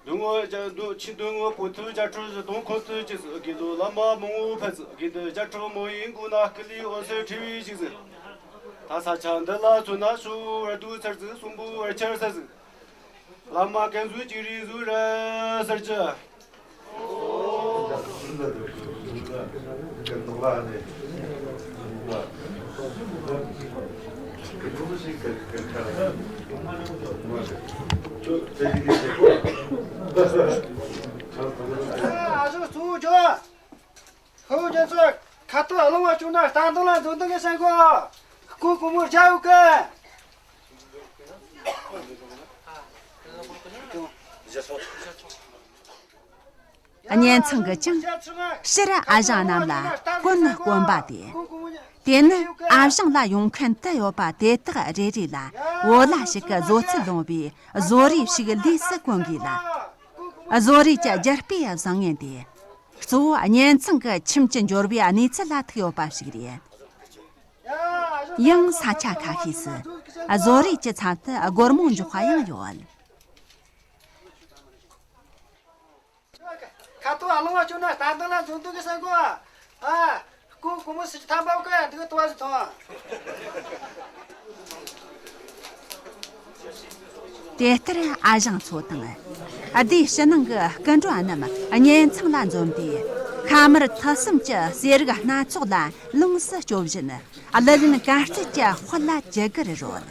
འདོད་ངོ་རྒྱ་འདོད་ཆེ་འདོད་ངོ་པོ་ཐུབ། རྒྱ་གྲོལ་གཞི་དང་ཁོང་ཐུབ་ཅི་ཟིག། དགེ་འདུན་བླ་མ་མང་བོ་ཕེབས་ཟིག། དགེ་འདུན་རྒྱ་གྲོལ་མང་བོའི་མགོ་ན་སྐུ་ལུས་འོད་ཟེར་འཕྲོས་པའི་ཞིག་ཟིག། ད་ས་ཆ་འདི་ལ་མཚོན་ན། ཤོག་བུ་ར་རྡོ་ཚར་ཟིག། གསུང་འབུམ་བར་ཆད་ས་ཟིག། བླ་མ་ཀན་ཟུ་ཅིག་རི་ཟུ་ར་ཟེར་གྱི། ཨ་ཞོ་གཙོ་བོ་ཇོ། ཧོ། ཁྱེད་ཚོ་ཁ་ཐུག་ཨ་ལོང་བ་བྱུང་ན་ལྟ་འདང་ལ་འཛུལ་འདང་གི་སེམས་གོ། སྐུ་གོང་མོ་རྒྱ་ཡོད་གི། གཉེན་ཚང་གིས་ཀྱང་སྤྱིར་ཨ་ཞང་རྣམས་ལ་དཀོན་ནི་དཀོན་པ་སྟེ། དེ་ནི་ཨ་ཞང་ལ་ཡོང་མཁན་དུ་ཡོད་པ་དེ་དག་རེ་རེ་ལ་བོད་ལྭ་ཞིག་གི་བཟོ་ཚུལ་ལོངས་པའི་བཟོ་རིགས་ཤིག་ལུས་སུ་གོན་དགོས་ལ། བཟོ་རིགས་ཀྱི་རྒྱུ་སྤུས་བཟང་ངན་དེ། གཙོ་བོ་གཉེན་ཚང་གི་ཁྱིམ་གྱི་འབྱོར་བའི་གནས་ཚུལ་ལ་ཐུག་ཡོད་པ་ཞིག་རེད། ཡང་ས་ཆ་ཁ་ཤས་སུ་བཟོ་རིགས་ཀྱི་ཚབ་ཏུ་སྒོར་མོ་འཇོག་པ་ཡང་ཡོད། ཁ་ཐུག་ཨ་ལོང་བ་བྱུང་ན་ལྟ་འདང་ལ་འཛུལ་འདང་གི་སེམས་གོ། ཨ། སྐུ་གོང་མོ་སུ་ཐམ་པ་གི་འདུག་ཏུ་བ་ཟིག་ཐོང་། དེ་ལྟར་ཨ་ཞང་ཚོ་དང་སྡེ་ཕྱི་ནང་གི་སྐུ་མགྲོན་རྣམས་གཉེན་ཚང་ལ་འཛོམས་ཏེ། ཁ་དམར་ཐུགས་གསུམ་གྱི་ཟས་རིགས་སྣ་ཚོགས་ལ་ལོངས་སུ་སྤྱོད་བཞིན། གླུ་ལེན་གར་རྩེད་ཀྱི་དཔལ་ལ་ཇི་དགར་རོལ།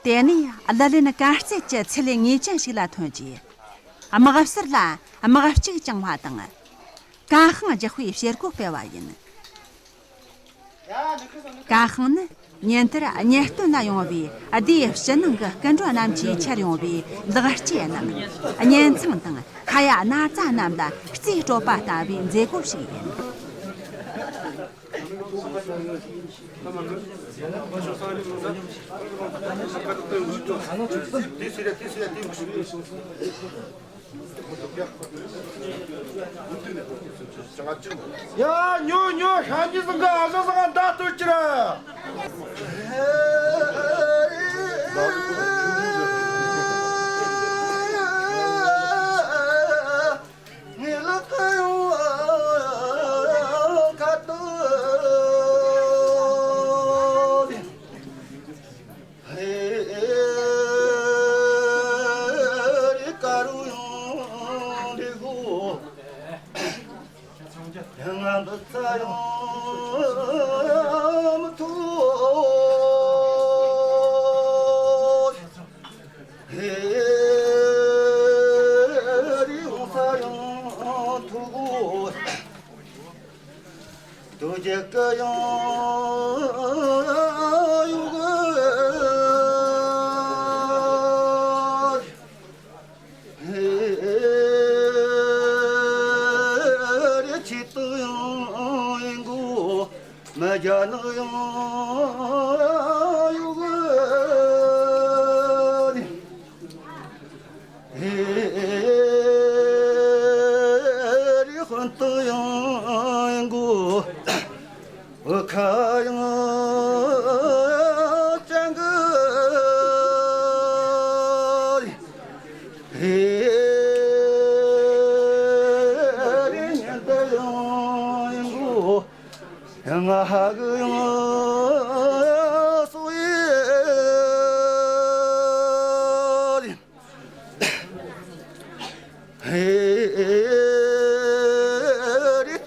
དེ་ནས་ཀླུ་ལེན་དཀར་རྩེ་གྱི་ཚད་ལས་ངེས་ཅན་ཞིག་ལ་ཐོན་རྗེས། དམག་ཟོར་ལ་དམག་ལྕུག་བཅིངས་པ་དང་། ཀ་ཤང་རྒྱག་པའི་བྱེད་སྒོ་སྤེལ་བ་ཡིན། ཀ་ཤང་ནི་ཉིན་ལྟར་གཉེན་སྟོན་ལ་ཡོང་བའི་སྡེའི་ཕྱི་ནང་གི་སྐུ་མགྲོན་རྣམས་ཀྱིས་འཁྱེར་ཡོང་བའི་ལག་སྐྱེས་རྣམས། གཉེན་ཚང་དང་ཁ་ཡ་ན་ཚ་རྣམས་ལ་རྩིས་སྤྲོད་པ་ལྟ་བུའི་མཛད་སྒོ་ཞིག་ཡིན། ཡ། ཉོ་ཉོ། ཤ་ཉེ་ཟིག་ག་ཨ་ཟ་ཟིག་ག་མདའ་གཏོད་ཀྱི་ར།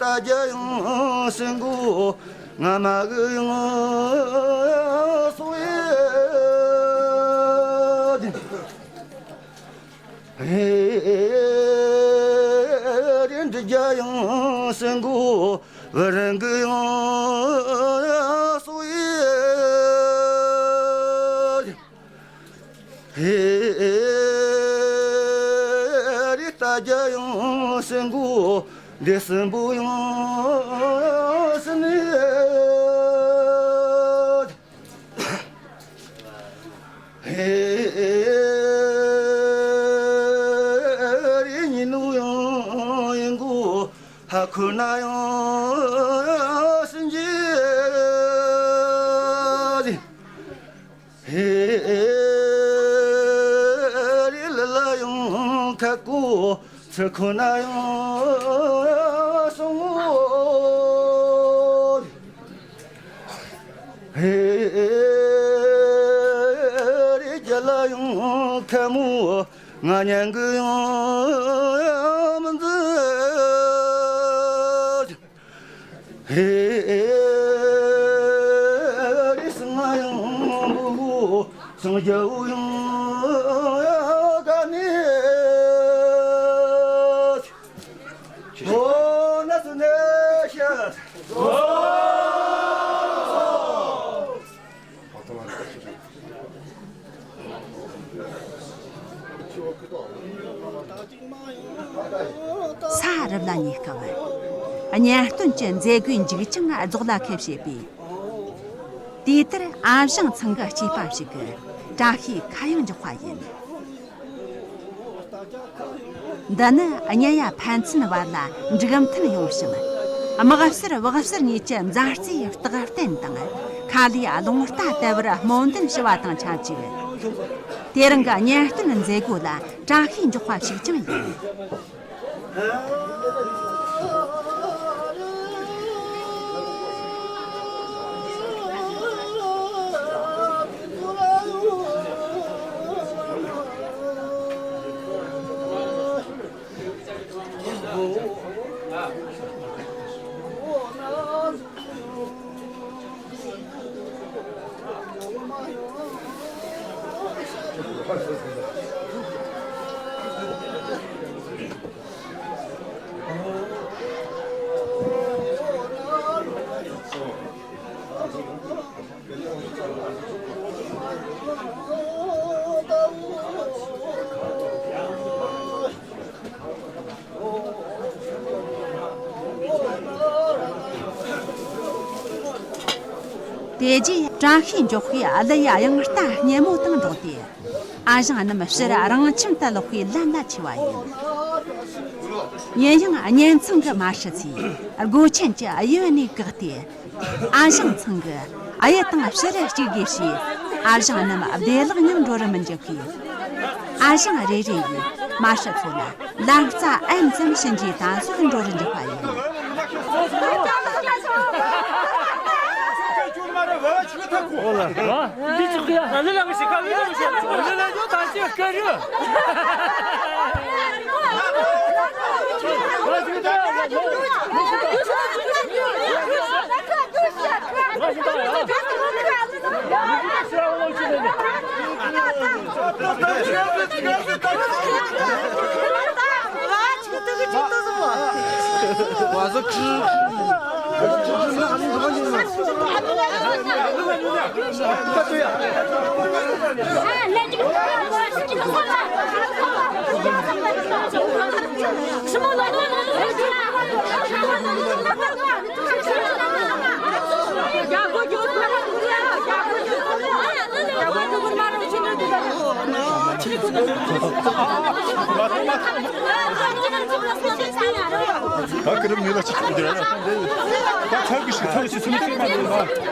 རྒྱ་ཡང་སྲིན་མགོ་ང་མ་གི་ཡང་སོ་ཡ། ཧེ་རེ་འདྲི་རྒྱ་ཡང་སྲིན་མགོ་བུ་རིང་གི་ཡང་སོ་ཡ། ཧེ་རེ་རྟ་རྒྱ་ཡང་སྲིན་མགོ་འདི་སྲིན་པོ་ཡང་སྲིན་ནི། ཧེ་རེ་ཉི་ནུ་ཡང་ཡིན་གོ་ཧ་ཁུ་ན་ཡང་སྲིན་གྱི། ཧེ་རེ་ལི་ལ་ཡང་ཁ་ཀོ་ཚི་ཁོ་ན་ཡང་སོང་ངོ་། ཧེ་རེ་རྒྱ་ལ་ཡང་ཁ་མོ་ང་ཉན་གི་ཡང་མི་འཛི། ཧེ་རེ་སང་ཡང་བུ་སང་རྒྱ་བུ་ཡང་ག་ནི། ཨོ་ན་སུ་ནེ་ཤ། ས་རུབ་ལ་ཉེ་སྐབས། གཉེན་སྟོན་གྱི་མཛད་སྒོའི་མཇུག་ཅིང་རྫོགས་ལ་ཁད་བྱེད་པས། དུས་དེར་ཨ་ཞང་ཚང་གི་སྐྱེས་པ་ཞིག་གི་བཀྲ་ཤིས་ཁ་གཡང་འཇོག་པ་ཡིན། འདི་ནི་གཉེན་ཡ་ཕན་ཚུན་བར་ལ་འགྲིག་མཐུན་ཡོང་ཞིང་། དམག་ཟོར་བག་ཟོར་གཉིས་ཀྱི་མཛའ་བརྩེའི་རྟགས་བརྟན་དང་། ཁ་ལས་རླུང་རྟ་བརྡལ་བར་སྨོན་འདུན་ཞུ་བ་དང་ཆབས་ཅིག། དེ་རིང་གི་གཉེན་སྟོན་མཛད་སྒོ་ལ་བཀྲ་ཤིས་འཇོག་པ་ཞིག་ཀྱང་ཡིན། དེ་རྗེས་བཀྲ་ཤིས་འཇོག་པའི་གླུ་ཡི་དབྱངས་རྟ་སྙན་མོ་དང་འགྲོགས་ཏེ། ཨ་ཞང་རྣམས་ཕྱིར་རང་ཁྱིམ་དུ་ལོག་པའི་ལམ་ལ་ཆས་པ་ཡིན། ཡིན་ཡང་གཉེན་ཚང་གི་མ་ཧྲི་ཚོས་སྒོ་ཆེན་གྱི་གཡས་ནས་བཀག་སྟེ། ཨ་ཞང་ཚང་གི་གཡས་དང་ཕྱིར་གཅིག་དགོས་ཞེས། ཨ་ཞང་རྣམས་བདེ་བླག་ངང་འགྲོ་རུ་མི་འཇུག་གི། ཨ་ཞང་རེ་རེ་ཡིས་མ་ཧྲི་ཚོ་ལ་ལམ་རྩ་ཨེམ་ཙམ་བྱིན་རྗེས་ད་གཟོད་འགྲོ་རུ་འཇུག་པ་ཡིན། ད་ཀི་རིམ་ངེས་ལ་ཅི་ཐུག་རྒྱུ་རེད། ད་ཚར་གི་ཤིག་ཚར་གི་ཤིག་སུ་མི་ཤེས་མ་རེད་ལ།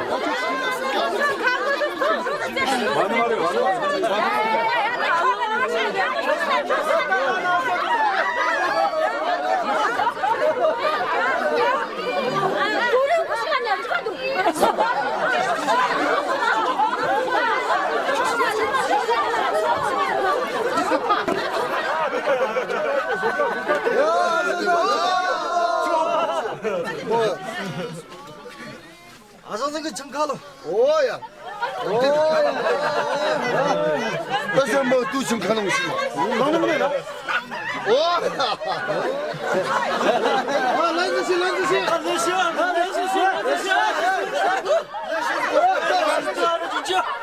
ཨ་ཞང་ཚང་གི་ཆང་ཁ་ལོ། ཨོ་ཡ། ཨོ་ཡ། ད་ཞང་མོ་དུ་ཆང་ཁ་ལོ་ཞིག། གང་ནས་མིན་ན། ཨོ་ཡ། ཨ་ལན་ཅི་ཞིག་ལན་ཅི་ཞིག། ལན་ཅི་ཞིག་ལན་ཅི་ཞིག་ལན་ཅི་ཞིག།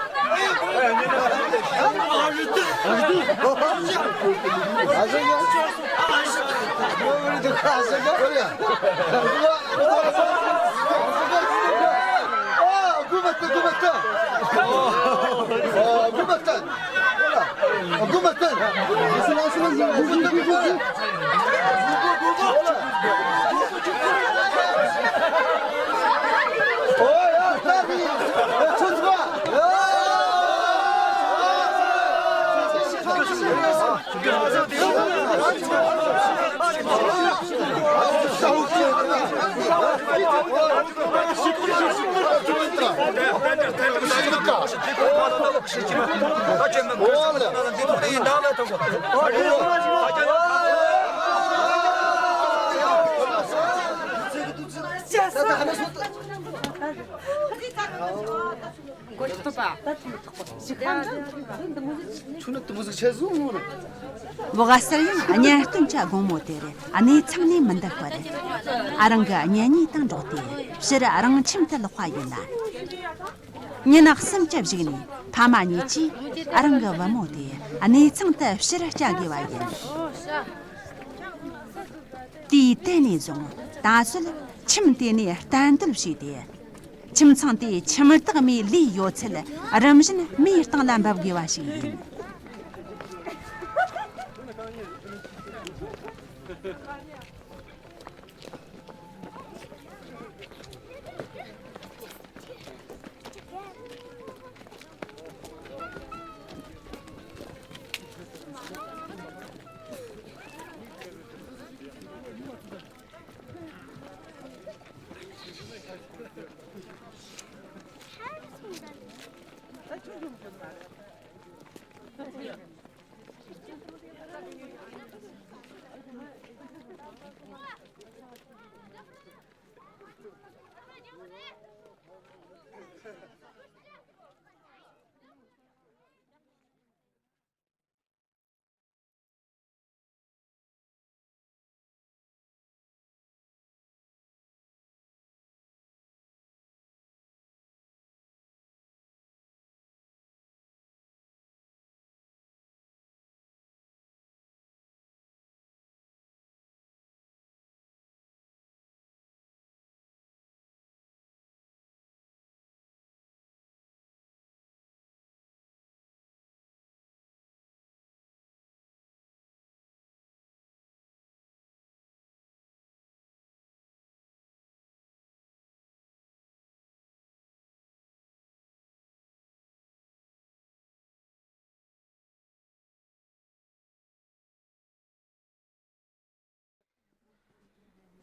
འོག་གསར་ཡང་གཉེན་སྟོན་གྱི་དགོང་མོ་དེར་གནས་ཚང་ནས་མི་འདུག་པར། ཨ་རང་གི་གཉེན་ཉེ་དང་འགྲོགས་ཏེ་ཕྱིར་རང་ཁྱིམ་དུ་ལོག་པ་ཡིན་ལ། ཉིན་གསུམ་གྱི་གཞུག་ནས་ཕ་མ་གཉིས་ཀྱིས་ཨ་རང་གི་བུ་མོ་དེ་གནས་ཚང་དུ་ཕྱིར་སྐྱེལ་དགོས་པ་ཡིན། དེའི་དེ་ནས་བཟུང་ད་གཟོད་ཁྱིམ་དེ་ནས་གཏན་སྡོད་བྱས་ཏེ། ཁྱིམ་ཚང་དེའི་ཁྱིམ་བདག་མའི་ལས་ཡོད་ཚད་རིམ་བཞིན་མིའི་སྟེང་ལ་འབབ་དགོས་པ་ཞིག་ཡིན།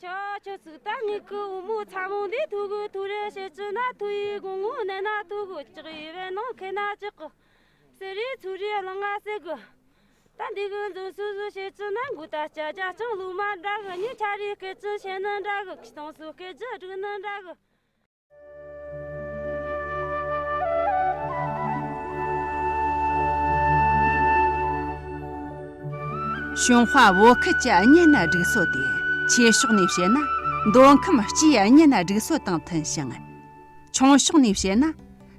ཁྱོད་ཁྱོད་ཚིག་ད་ངེད་ཀྱི་བུ་མོ་ཚ་མོ་འདི་ཐུག་གི་ཐུག་རེ་བྱེད་ཀྱི་ན་ཐུག་ཡི་དགོང་མོ་ནས་ན་ཐུག་གི་ཅག་ཡི་བས་ནང་ཁེ་ན་ཅག་གི་ཟེར་རེ་ཚུར་རེ་ལང་ང་ཟེར་གི། ད་འདི་གི་འཛིན་སུ་ཟུ་བྱེད་ཀྱི་ན་མགོ་ད་ཅ་ཅ་ཅང་ལུ་མ་འདྲ་གི། ཉི་ཆ་རེ་སྐད་ཅིག་བཤད་ནི་འདྲ་གི། ཁྱི་སྟོང་སུ་སྐད་ཅིག་སྒྲིག་ནི་འདྲ་གི། གཞུང་དཔའ་བོད་ཁུལ་གྱི་གཉེན་སྒྲིག་སྲོལ་དེ་ཆེ་ཕྱོགས་ནས་བཤད་ན་མདོ་ཁམས་སྤྱིའི་གཉེན་སྒྲིག་སྲོལ་དང་མཐུན་ཞིང་། ཆུང་ཕྱོགས་ནས་བཤད་ན་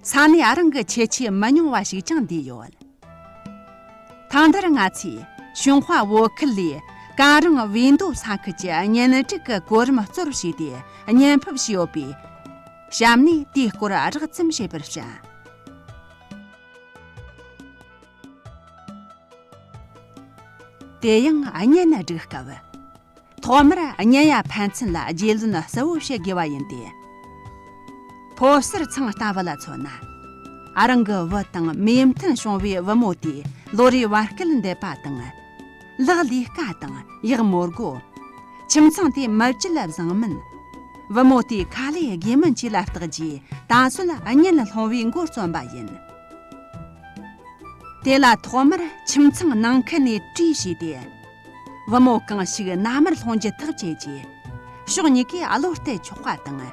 ས་གནས་རང་གི་ཁྱད་ཆོས་མི་ཉུང་བ་ཞིག་ཀྱང་འདུས་ཡོད། ཐང་འདིར་ང་ཚོས་གཞུང་དཔའ་བོད་ཁུལ་ལས་ཀན་རང་བིས་མདོ་ས་ཁུལ་གྱི་གཉེན་སྒྲིག་གི་གོ་རིམ་གཙོར་བྱས་ཏེ་བརྙན་ཕབ་བྱས་ཡོད་པས། གཤམ་ནས་དེའི་སྐོར་རགས་ཙམ་ཞུས་པར་བྱ། དེ་ཡང་གཉེན་སྒྲིག་སྐབས། ཐོག་མར་གཉེན་ཡ་ཕན་ཚུན་ལ་རྒྱུས་ལོན་གསལ་བོ་བྱེད་དགོས་པ་ཡིན་ཏེ། ཕོ་གསར་ཚང་ལྟ་བུ་ལ་མཚོན་ན། རང་གི་བུ་དང་མོས་མཐུན་བྱུང་བའི་བུ་མོ་དེས་ལོ་རེའི་བར་སྐལ་འདེབས་པ་དང་། ལག་ལས་ཀ་དང་ཡག་མོ་སྒོ། ཁྱིམ་ཚང་དེ་མི་བརྗེད་ལ་བཟང་མིན། བུ་མོ་དེའི་ཁ་ལས་དགོས་མིན་བཅས་ལ་བརྟག་རྗེས་ད་གཟོད་གཉེན་སློང་བའི་འགོ་རྩོམ་པ་ཡིན། དེ་ལ་ཐོག་མར་ཁྱིམ་ཚང་ནང་ཁུལ་ནས་གྲོས་བྱས་ཏེ། བུ་མོ་གང་ཞིག་མནའ་མར་སློང་རྒྱུ་ཐག་བཅད་རྗེས། ཕྱོགས་གཉིས་ཀས་བློ་གཏད་ཆོག་པ་དང་།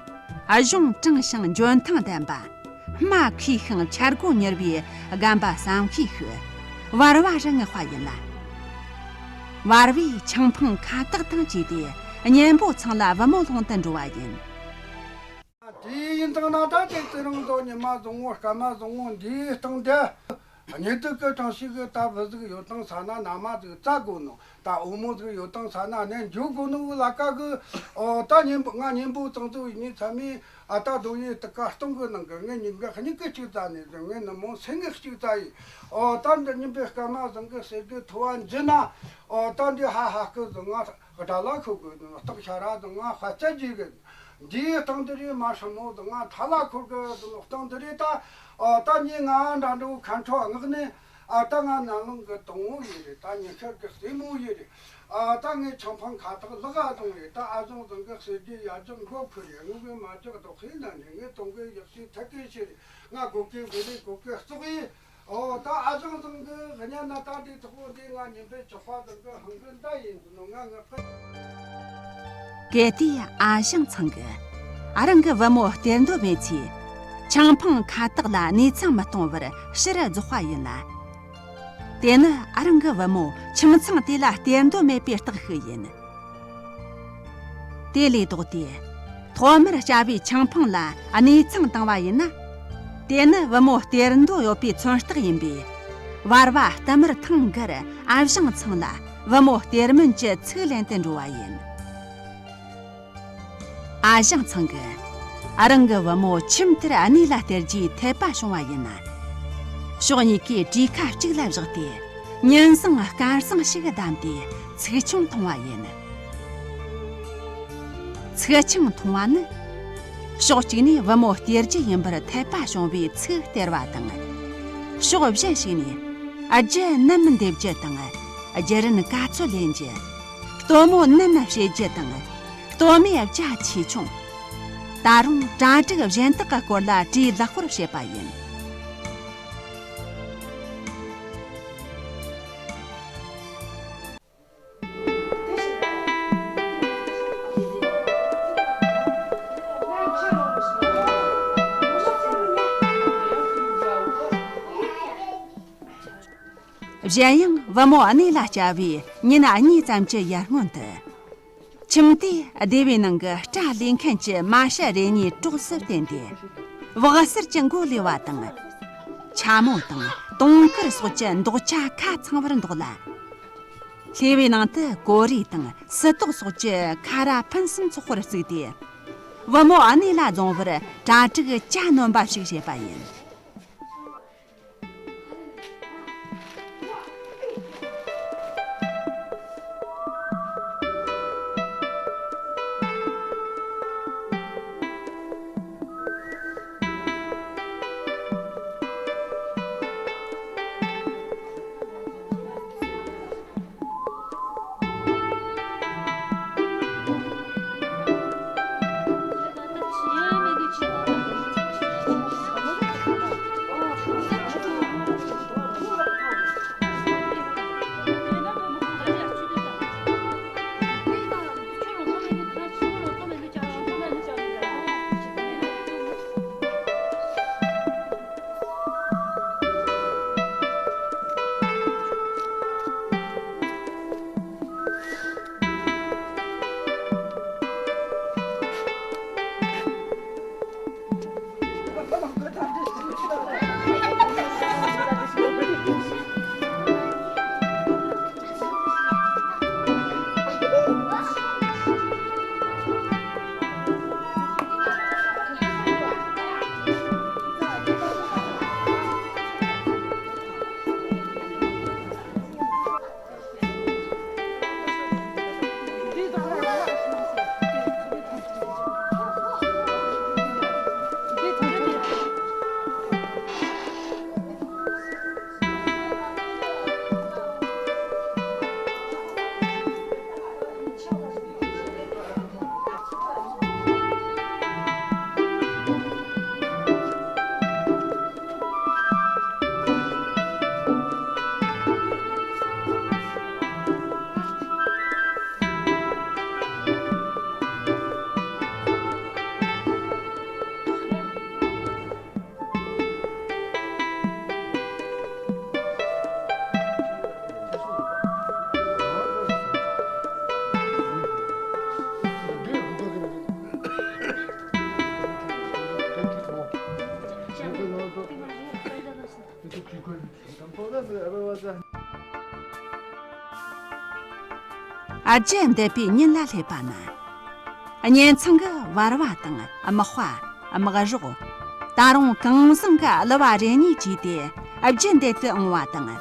གཞུང་དྲང་ཞིང་འཇོན་ཐང་ལྡན་པ། སྨྲ་མཁས་ཤིང་འཆར་སྒོ་མྱུར་བའི་རྒན་པ་བསམ་ཤེས་ཤིག་བར་བ་རུ་མངགས་པ་ཡིན་ལ། བར་བས་ཆང་འཕང་ཁ་བཏགས་དང་བཅས་ཏེ་གཉེན་པོ་ཚང་ལ་བུ་མོ་སློང་དུ་འགྲོ་བ་ཡིན། དེ་ཡིན་དང་ན་ད་དེ་ཚེ་རིང་མདོ་ཉི་མ་བཟང་བོ་སྐར་མ་བཟང་བོ་འདིའི་སྟེང་དེ། གཉེན་སྟོན་གི་གྲངས་ཤིག་གི་ད་བུ་ཟིག་ཡོད་དང་ས་ན་མནའ་མ་ཟིག་བཙལ་དགོས་ནོ། ད་བུ་མོ་ཟིག་ཡོད་དང་ས་ན་གནས་འཇུག་དགོས་ནོ་གི་ལ་ཀ་གི། ཨོ་ད་གཉེན་པོ་ང་གཉེན་པོ་ཚང་ཚོ་ཡིན་ནི་ཚ་མི། ཨ་ད་རྡོ་ཡི་དུ་ཀ་སྟོང་གི་ནང་གི་ངས་ཉིན་ག་གཉིས་ཀི་གཅིག་བཙལ་ནས་ཟིན། ངས་ནུབ་མོ་སེང་གེ་གཅིག་བཙལ་ཡིན། ཨོ་ད་འདི་ཉིན་པའི་སྐར་མ་བཟང་གི་ཟེར་གི་ཐོ་བ་འཇི་ན། ཨོ་ད་འདི་ཧ་ཧ་གི་ཟིག་ང་དགྲ་ལ་ཁུ་གི་སྟག་ཤ་ར་ཟིག་ང་ཧ་ཙ་ཇི་གི། འདིའི་སྟེང་དེ་རེད་མ་ཧྲ་མོ་དང་ང་ཁྲ་ལ་འཁོར་གི་དང་སྟེང་དེ་རེད་ད། ཨ་ད་ངས་ང་འདྲ་འགྲོ་ཁ་འཕྲོ་མངགས་ནས། ཨ་ད་ང་ནང་ལོང་གི་དང་བོ་ཡིན་རེད། ད་ཉི་ཤར་གི་སྲས་མོ་ཡིན་རེད། ཨ་ད་ངས་ཆང་འཕང་ཁ་བཏགས་ལག་ག་བཟུང་རེད། ད་ཨ་ཞང་བཟང་གི་གསེར་གྱི་ཡ་ལྗང་མགོ་ཁུར་རེད། ངུ་གི་མ་ལྕགས་རྡོག་ཁའི་ནང་ནས། ངས་གཏོང་གི་ཡག་ཤོས་ཐད་ཀའི་ཕྱིར་རེད། ང་སྒོ་ཀའི་བུ་རེད་སྒོ་ཀའི་གཙུག་ཡིན། ཨོ་ད་ཨ་ཞང་བཟང་གི་གཉའ་ན་ད་འདི་ཐོག་འདི་ང་ཉིན་པའི་ཇག་པ་བཟང་གི་ཧང་གི་མདའ་ཡིན་ནོ་ང་ངག་པ། གལ་ཏེ་ཨ་ཞང་ཚང་གིས་རང་གི་བུ་མོ་སྟེར་འདོད་མེད་ཚེ། ཆང་འཕང་ཁ་བཏགས་ལ་གནས་ཚང་མི་གཏོང་བར་ཕྱིར་རྫོགས་པ་ཡིན་ལ། དེ་ནི་རང་གི་བུ་མོ་ཁྱིམ་ཚང་དེ་ལ་སྟེར་འདོད་མེད་པའི་རྟགས་ཤིག་ཡིན། དེ་ལས་ལྡོག་སྟེ། ཐོག་མར་སྐྱ་བོས་ཆང་འཕང་ལ་གནས་ཚང་བཏང་བ་ཡིན་ན། དེ་ནི་བུ་མོ་སྟེར་འདོད་ཡོད་པའི་མཚོན་རྟགས་ཡིན་པས། བར་བ་བསྟུད་མར་ཐེངས་འགར་ཨ་ཞང་ཚང་ལ་བུ་མོ་སྟེར་མིན་གྱི་ཚིག་ལེན་དུ་འགྲོ་བ་ཡིན། ཨ་ཞང་ཚང་གིས་རང་གི་བུ་མོ་ཁྱིམ་དེར་གནས་ལ་སྟེར་རྒྱུའི་འཐད་པ་བྱུང་བ་ཡིན་ན། ཕྱོགས་གཉིས་ཀས་གྲོས་ཁ་གཅིག་ལ་བཞག་སྟེ། ཉིན་བཟང་སྐར་བཟང་ཞིག་བདམས་ཏེ་ཚིག་ཆུང་འཐུང་བ་ཡིན། ཚིག་ཆུང་འཐུང་བ་ནི། ཕྱོགས་གཅིག་ནས་བུ་མོ་སྟེར་རྒྱུ་ཡིན་པར་འཐད་པ་བྱུང་བའི་ཚིག་སྟེར་བ་དང་། ཕྱོགས་གཞན་ཞིག་ནས་རྒྱུ་ནམ་འདེབས་རྒྱུ་དང་། རྒྱུ་རན་ག་ཚོད་ལེན་རྒྱུ། སྟོན་མོ་ནམ་བྱེད་རྒྱུ་དང་། སྟོན་མོའི་རྒྱ་ཆེ་ཆུང་། ད་རུང་གྲ་སྒྲིག་གཞན་དག་གི་སྐོར་ལ་གྲོས་ལེགས་པོར་བྱེད་པ་ཡིན། གཞན་ཡང་བུ་མོ་གནས་ལ་བསྐྱལ་བའི་ཉིན་གཉིས་ཙམ་གྱི་ཡར་སྔོན་དུ། ཁྱིམ་དེའི་སྡེ་བའི་ནང་གི་སྐྲ་ལས་མཁན་གྱི་མ་ཤ་རེ་གཉིས་གྲོགས་སུ་བསྟེན་ཏེ། བག་གསར་གྱི་མགོ་ལུས་པ་དང་། ཆ་མོ་དང་དུང་དཀར་སོགས་ཀྱི་འདོགས་ཆ་ཁ་ཚང་བར་འདོགས་ལ། ལྷེ་བའི་ནང་དུ་ཀོ་རེ་དང་སིལ་ཏོག་སོགས་ཀྱི་ཁ་ར་ཕུན་སུམ་ཚོགས་པར་བརྩིགས་ཏེ། བུ་མོ་གནས་ལ་རྫོང་བར་གྲ་སྒྲིག་གྱ་ནོམ་པ་ཞིག་བྱེད་པ་ཡིན། རྒྱུ་འདེབས་པའི་ཉིན་ལ་སླེབས་པ་ན། གཉེན་ཚང་གི་བར་བ་དང་དམག་དཔའ། དམག་རོགས། ད་རུང་གང་བཟང་གི་གླུ་བ་རེ་གཉིས་བྲིས་ཏེ་རྒྱུ་འདེབས་ཏུ་འོང་བ་དང་།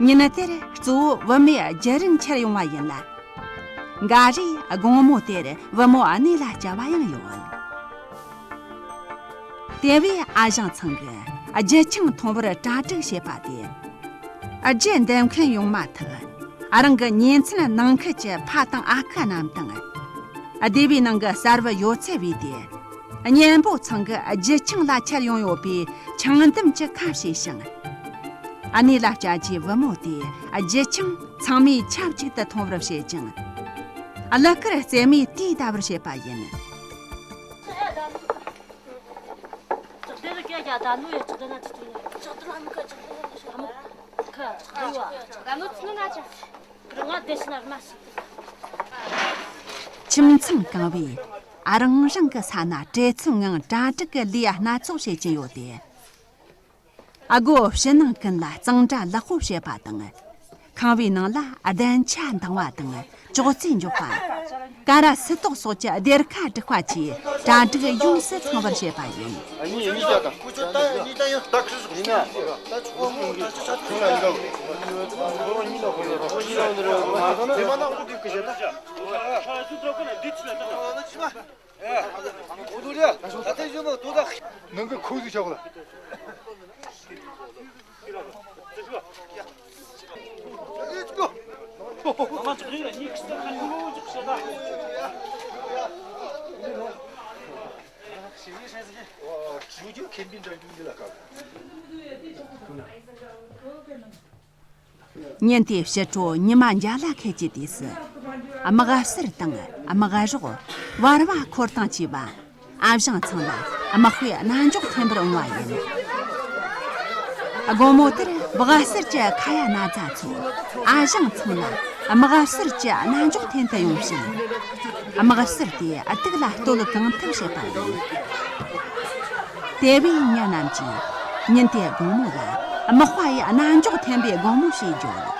ཉིན་དེར་གཙོ་བོ་བུ་མོའི་རྒྱུ་རན་ཁྱེར་ཡོང་བ་ཡིན་ལ། འགའ་རེས་དགོང་མོ་དེར་བུ་མོ་གནས་ལ་བསྐྱལ་བ་ཡང་ཡོད། དེ་བས་ཨ་ཞང་ཚང་གིས་རྒྱུ་ཆང་འཐུང་བར་གྲ་སྒྲིག་བྱེད་པ་དེ། རྒྱུ་འདེབས་མཁན་ཡོང་མ་ཐག་རང་གི་ཉེ་ཚན་ནང་ཁུལ་གྱི་ཕ་དང་ཨ་ཁུ་རྣམས་དང་། སྡེ་བའི་ནང་གི་གསར་བུ་ཡོད་ཚད་བོས་ཏེ། གཉེན་པོ་ཚང་གི་རྒྱུ་ཆང་ལ་ཁྱེར་ཡོང་ཡོད་པའི་ཆང་འདམ་གྱི་ཁ་བྱས་ཤིང་། གནས་ལ་བསྐྱལ་རྗེས་བུ་མོ་དེས་རྒྱུ་ཆང་ཚང་མས་ཆབས་ཅིག་ཏུ་འཐུང་བར་བྱེད་ཅིང་། གླུ་གར་རྩེད་མོས་དུས་འདའ་བར་བྱེད་པ་ཡིན། ཁྱིམ་ཚང་གང་བོས་ཨ་རང་རང་གི་ས་ན་བྲེལ་འཚུབ་ངང་གྲ་སྒྲིག་གི་ལས་སྣ་ཚོགས་བྱེད་ཀྱིན་ཡོད་དེ། སྒོ་ཕྱི་ནང་ཀུན་ལ་གཙང་སྦྲ་ལེགས་པོ་བྱེད་པ་དང་། ཁང་བའི་ནང་ལ་གདན་ཆ་འདང་བ་དང་ཅོག་ཙེ་འཇོག་པ། ཀ་ར་སིལ་ཏོག་སོགས་ཀྱི་སྡེར་ཁ་སྒྲིག་པ་བཅས་གྲ་སྒྲིག་ཡོངས་སུ་ཚང་བར་བྱེད་པ་ཡིན། ཉིན་དེའི་ཕྱི་དྲོ་ཉི་མ་འཇའ་ལ་ཁད་ཀྱི་དུས་སུ། དམག་ཟུར་དང་དམག་རོགས། བར་བ་འཁོར་དང་བཅས་པ་ཨ་ཞང་ཚང་ལ་དམག་དཔེ་རྣ་མཆོག་འཐེན་པར་འོང་བ་ཡིན། དགོང་མོ་དེར་སྦག་ཟུར་གྱི་ཁ་ཡ་ན་ཚ་ཚོ་ཨ་ཞང་ཚང་ལ་དམག་ཟུར་གྱི་རྣ་མཆོག་འཐེན་དུ་ཡོང་ཞིང་། དམག་ཟུར་དེ་སྡུག་ལ་གཏོད་གང་ཐུབ་བྱེད་པ་ཡིན། དེ་བས་མྱི་རྣམས་ཀྱིས་ཉིན་དེའི་དགོང་མོ་ལ་དམག་དཔའ་ཡི་རྣ་མཆོག་འཐེན་པའི་དགོང་མོ་ཞེས་བརྗོད།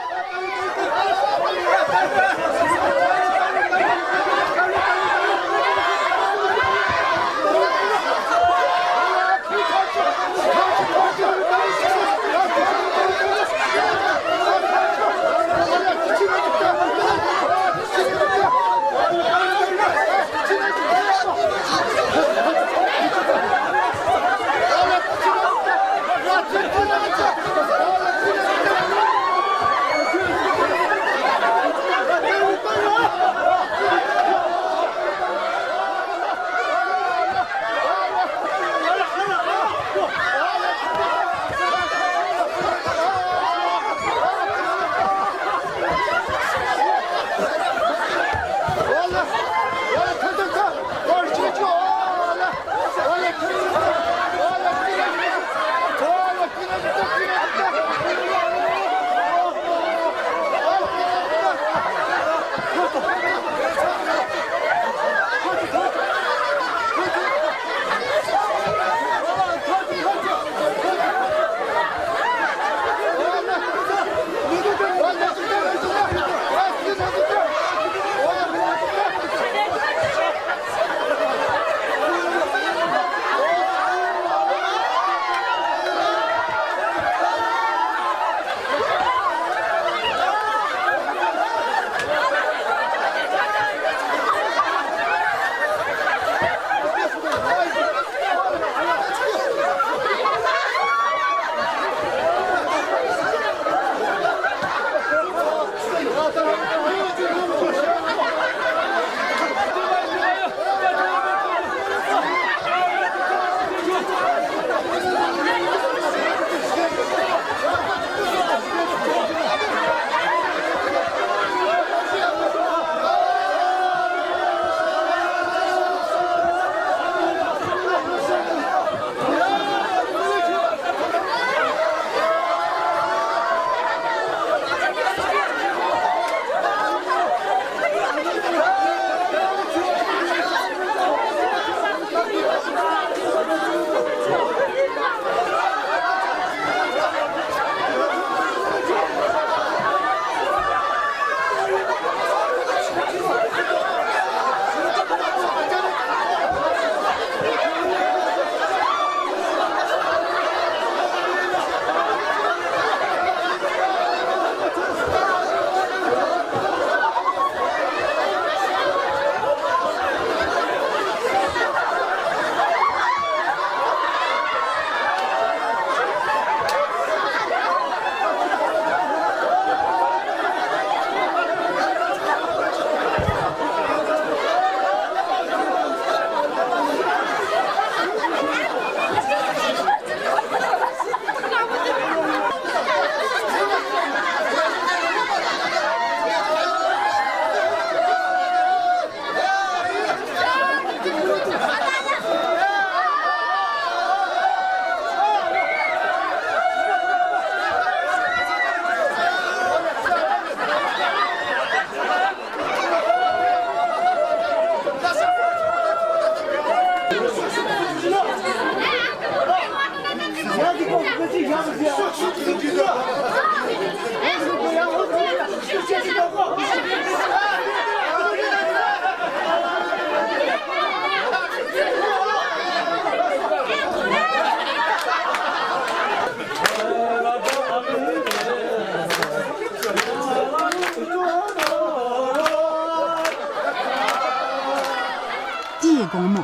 དེའི་དགོང་མོ།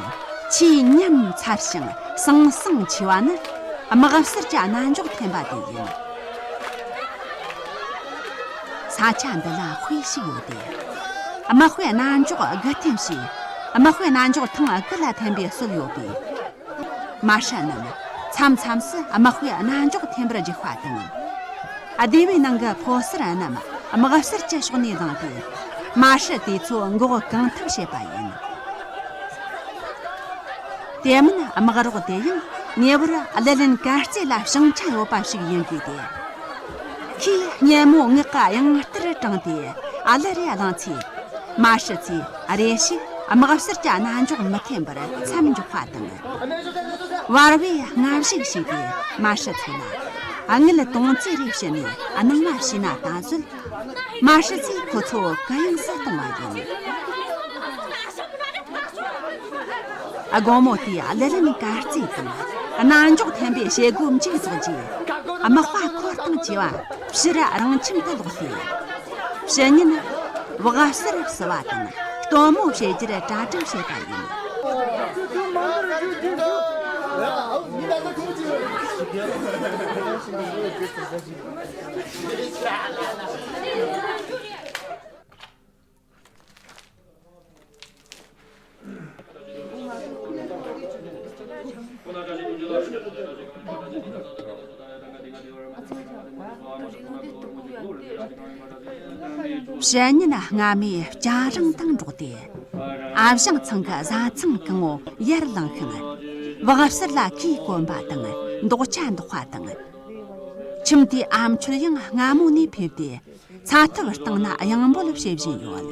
ཆེས་ཉམས་ཚར་ཞིང་ཟང་ཟིང་ཆེ་བ་ནི། དམག་ཟོར་གྱི་རྣ་མཆོག་འཐེན་པ་དེ་ཡིན། ས་ཆ་འདི་ལ་དཔེ་ཞིག་ཡོད་དེ། དམག་དཔོན་རྣ་མཆོག་དགུ་འཐེན་བྱས། དམག་དཔོན་རྣ་མཆོག་ཐེངས་དགུ་ལ་འཐེན་པའི་སྲོལ་ཡོད་པས། མ་ཧྲི་རྣམས་མཚམས་མཚམས་སུ་དམག་དཔོན་རྣ་མཆོག་འཐེན་པར་འཇུག་པ་དང་། སྡེ་བའི་ནང་གི་ཕོ་གསར་རྣམས་དམག་ཟོར་གྱི་ཕྱོགས་ནས་བརྫངས་ཏེ། མ་ཧྲི་དེ་ཚོ་འགོག་གང་ཐུབ་བྱེད་པ་ཡིན། དེ་མིན་དམག་རོགས་དེ་ཡང་ཉེ་བར་གླུ་ལེན་གར་རྩེད་ལ་བྱང་ཆ་ཡོད་པ་ཞིག་ཡིན་དགོས་ཏེ། ཁོས་སྙན་མོ་ངག་གི་དབྱངས་ལྟར་དྲངས་ཏེ་གླུ་རེ་བླངས་ཚེ། མ་ཧྲི་ཚོས་རེ་ཞིག་དམག་ཟོར་གྱི་རྣ་མཆོག་མི་འཐེན་པར་མཚམས་འཇོག་པ་དང་། བར་བས་སྔ་གཞུག་བྱས་ཏེ་མ་ཧྲི་ཚོ་ལ་དངུལ་དོང་ཙེ་རེ་བྱིན་ནས་གནང་བ་བྱས་ན་ད་གཟོད། མ་ཧྲི་ཚོས་ཁོ་ཚོ་གུ་ཡངས་སུ་གཏོང་བ་ཡིན། དགོང་མོ་དེའི་གླུ་ལེན་གར་རྩེད་དང་རྣ་མཆོག་འཐེན་པའི་བྱེད་སྒོ་མཇུག་རྫོགས་རྗེས། དམག་པ་འཁོར་དང་བཅས་པ་ཕྱིར་རང་ཁྱིམ་དུ་ལོག་སྟེ། ཕྱི་ཉིན་སྦག་སེར་བསུ་བ་དང་སྟོན་མོ་བྱེད་རྒྱུར་གྲ་སྒྲིག་བྱེད་པ་ཡིན། ཕྱི་ཉིན་སྔ་མོའི་སྤྱན་རང་དང་འགྲོགས་ཏེ། ཨ་ཞང་ཚང་གི་བཟའ་ཚང་གང་བོ་ཡར་ལངས་ཤིང་། སྦག་སེར་ལ་གོས་གོན་པ་དང་འདོགས་ཆ་འདོགས་པ་དང་། ཁྱིམ་དེའི་ཨ་མཆོད་ཡང་སྔ་མོ་ནས་ཕེབས་ཏེ། ཚ་ཐབ་སྟེང་ན་གཡང་འབོད་བྱེད་བཞིན་ཡོད།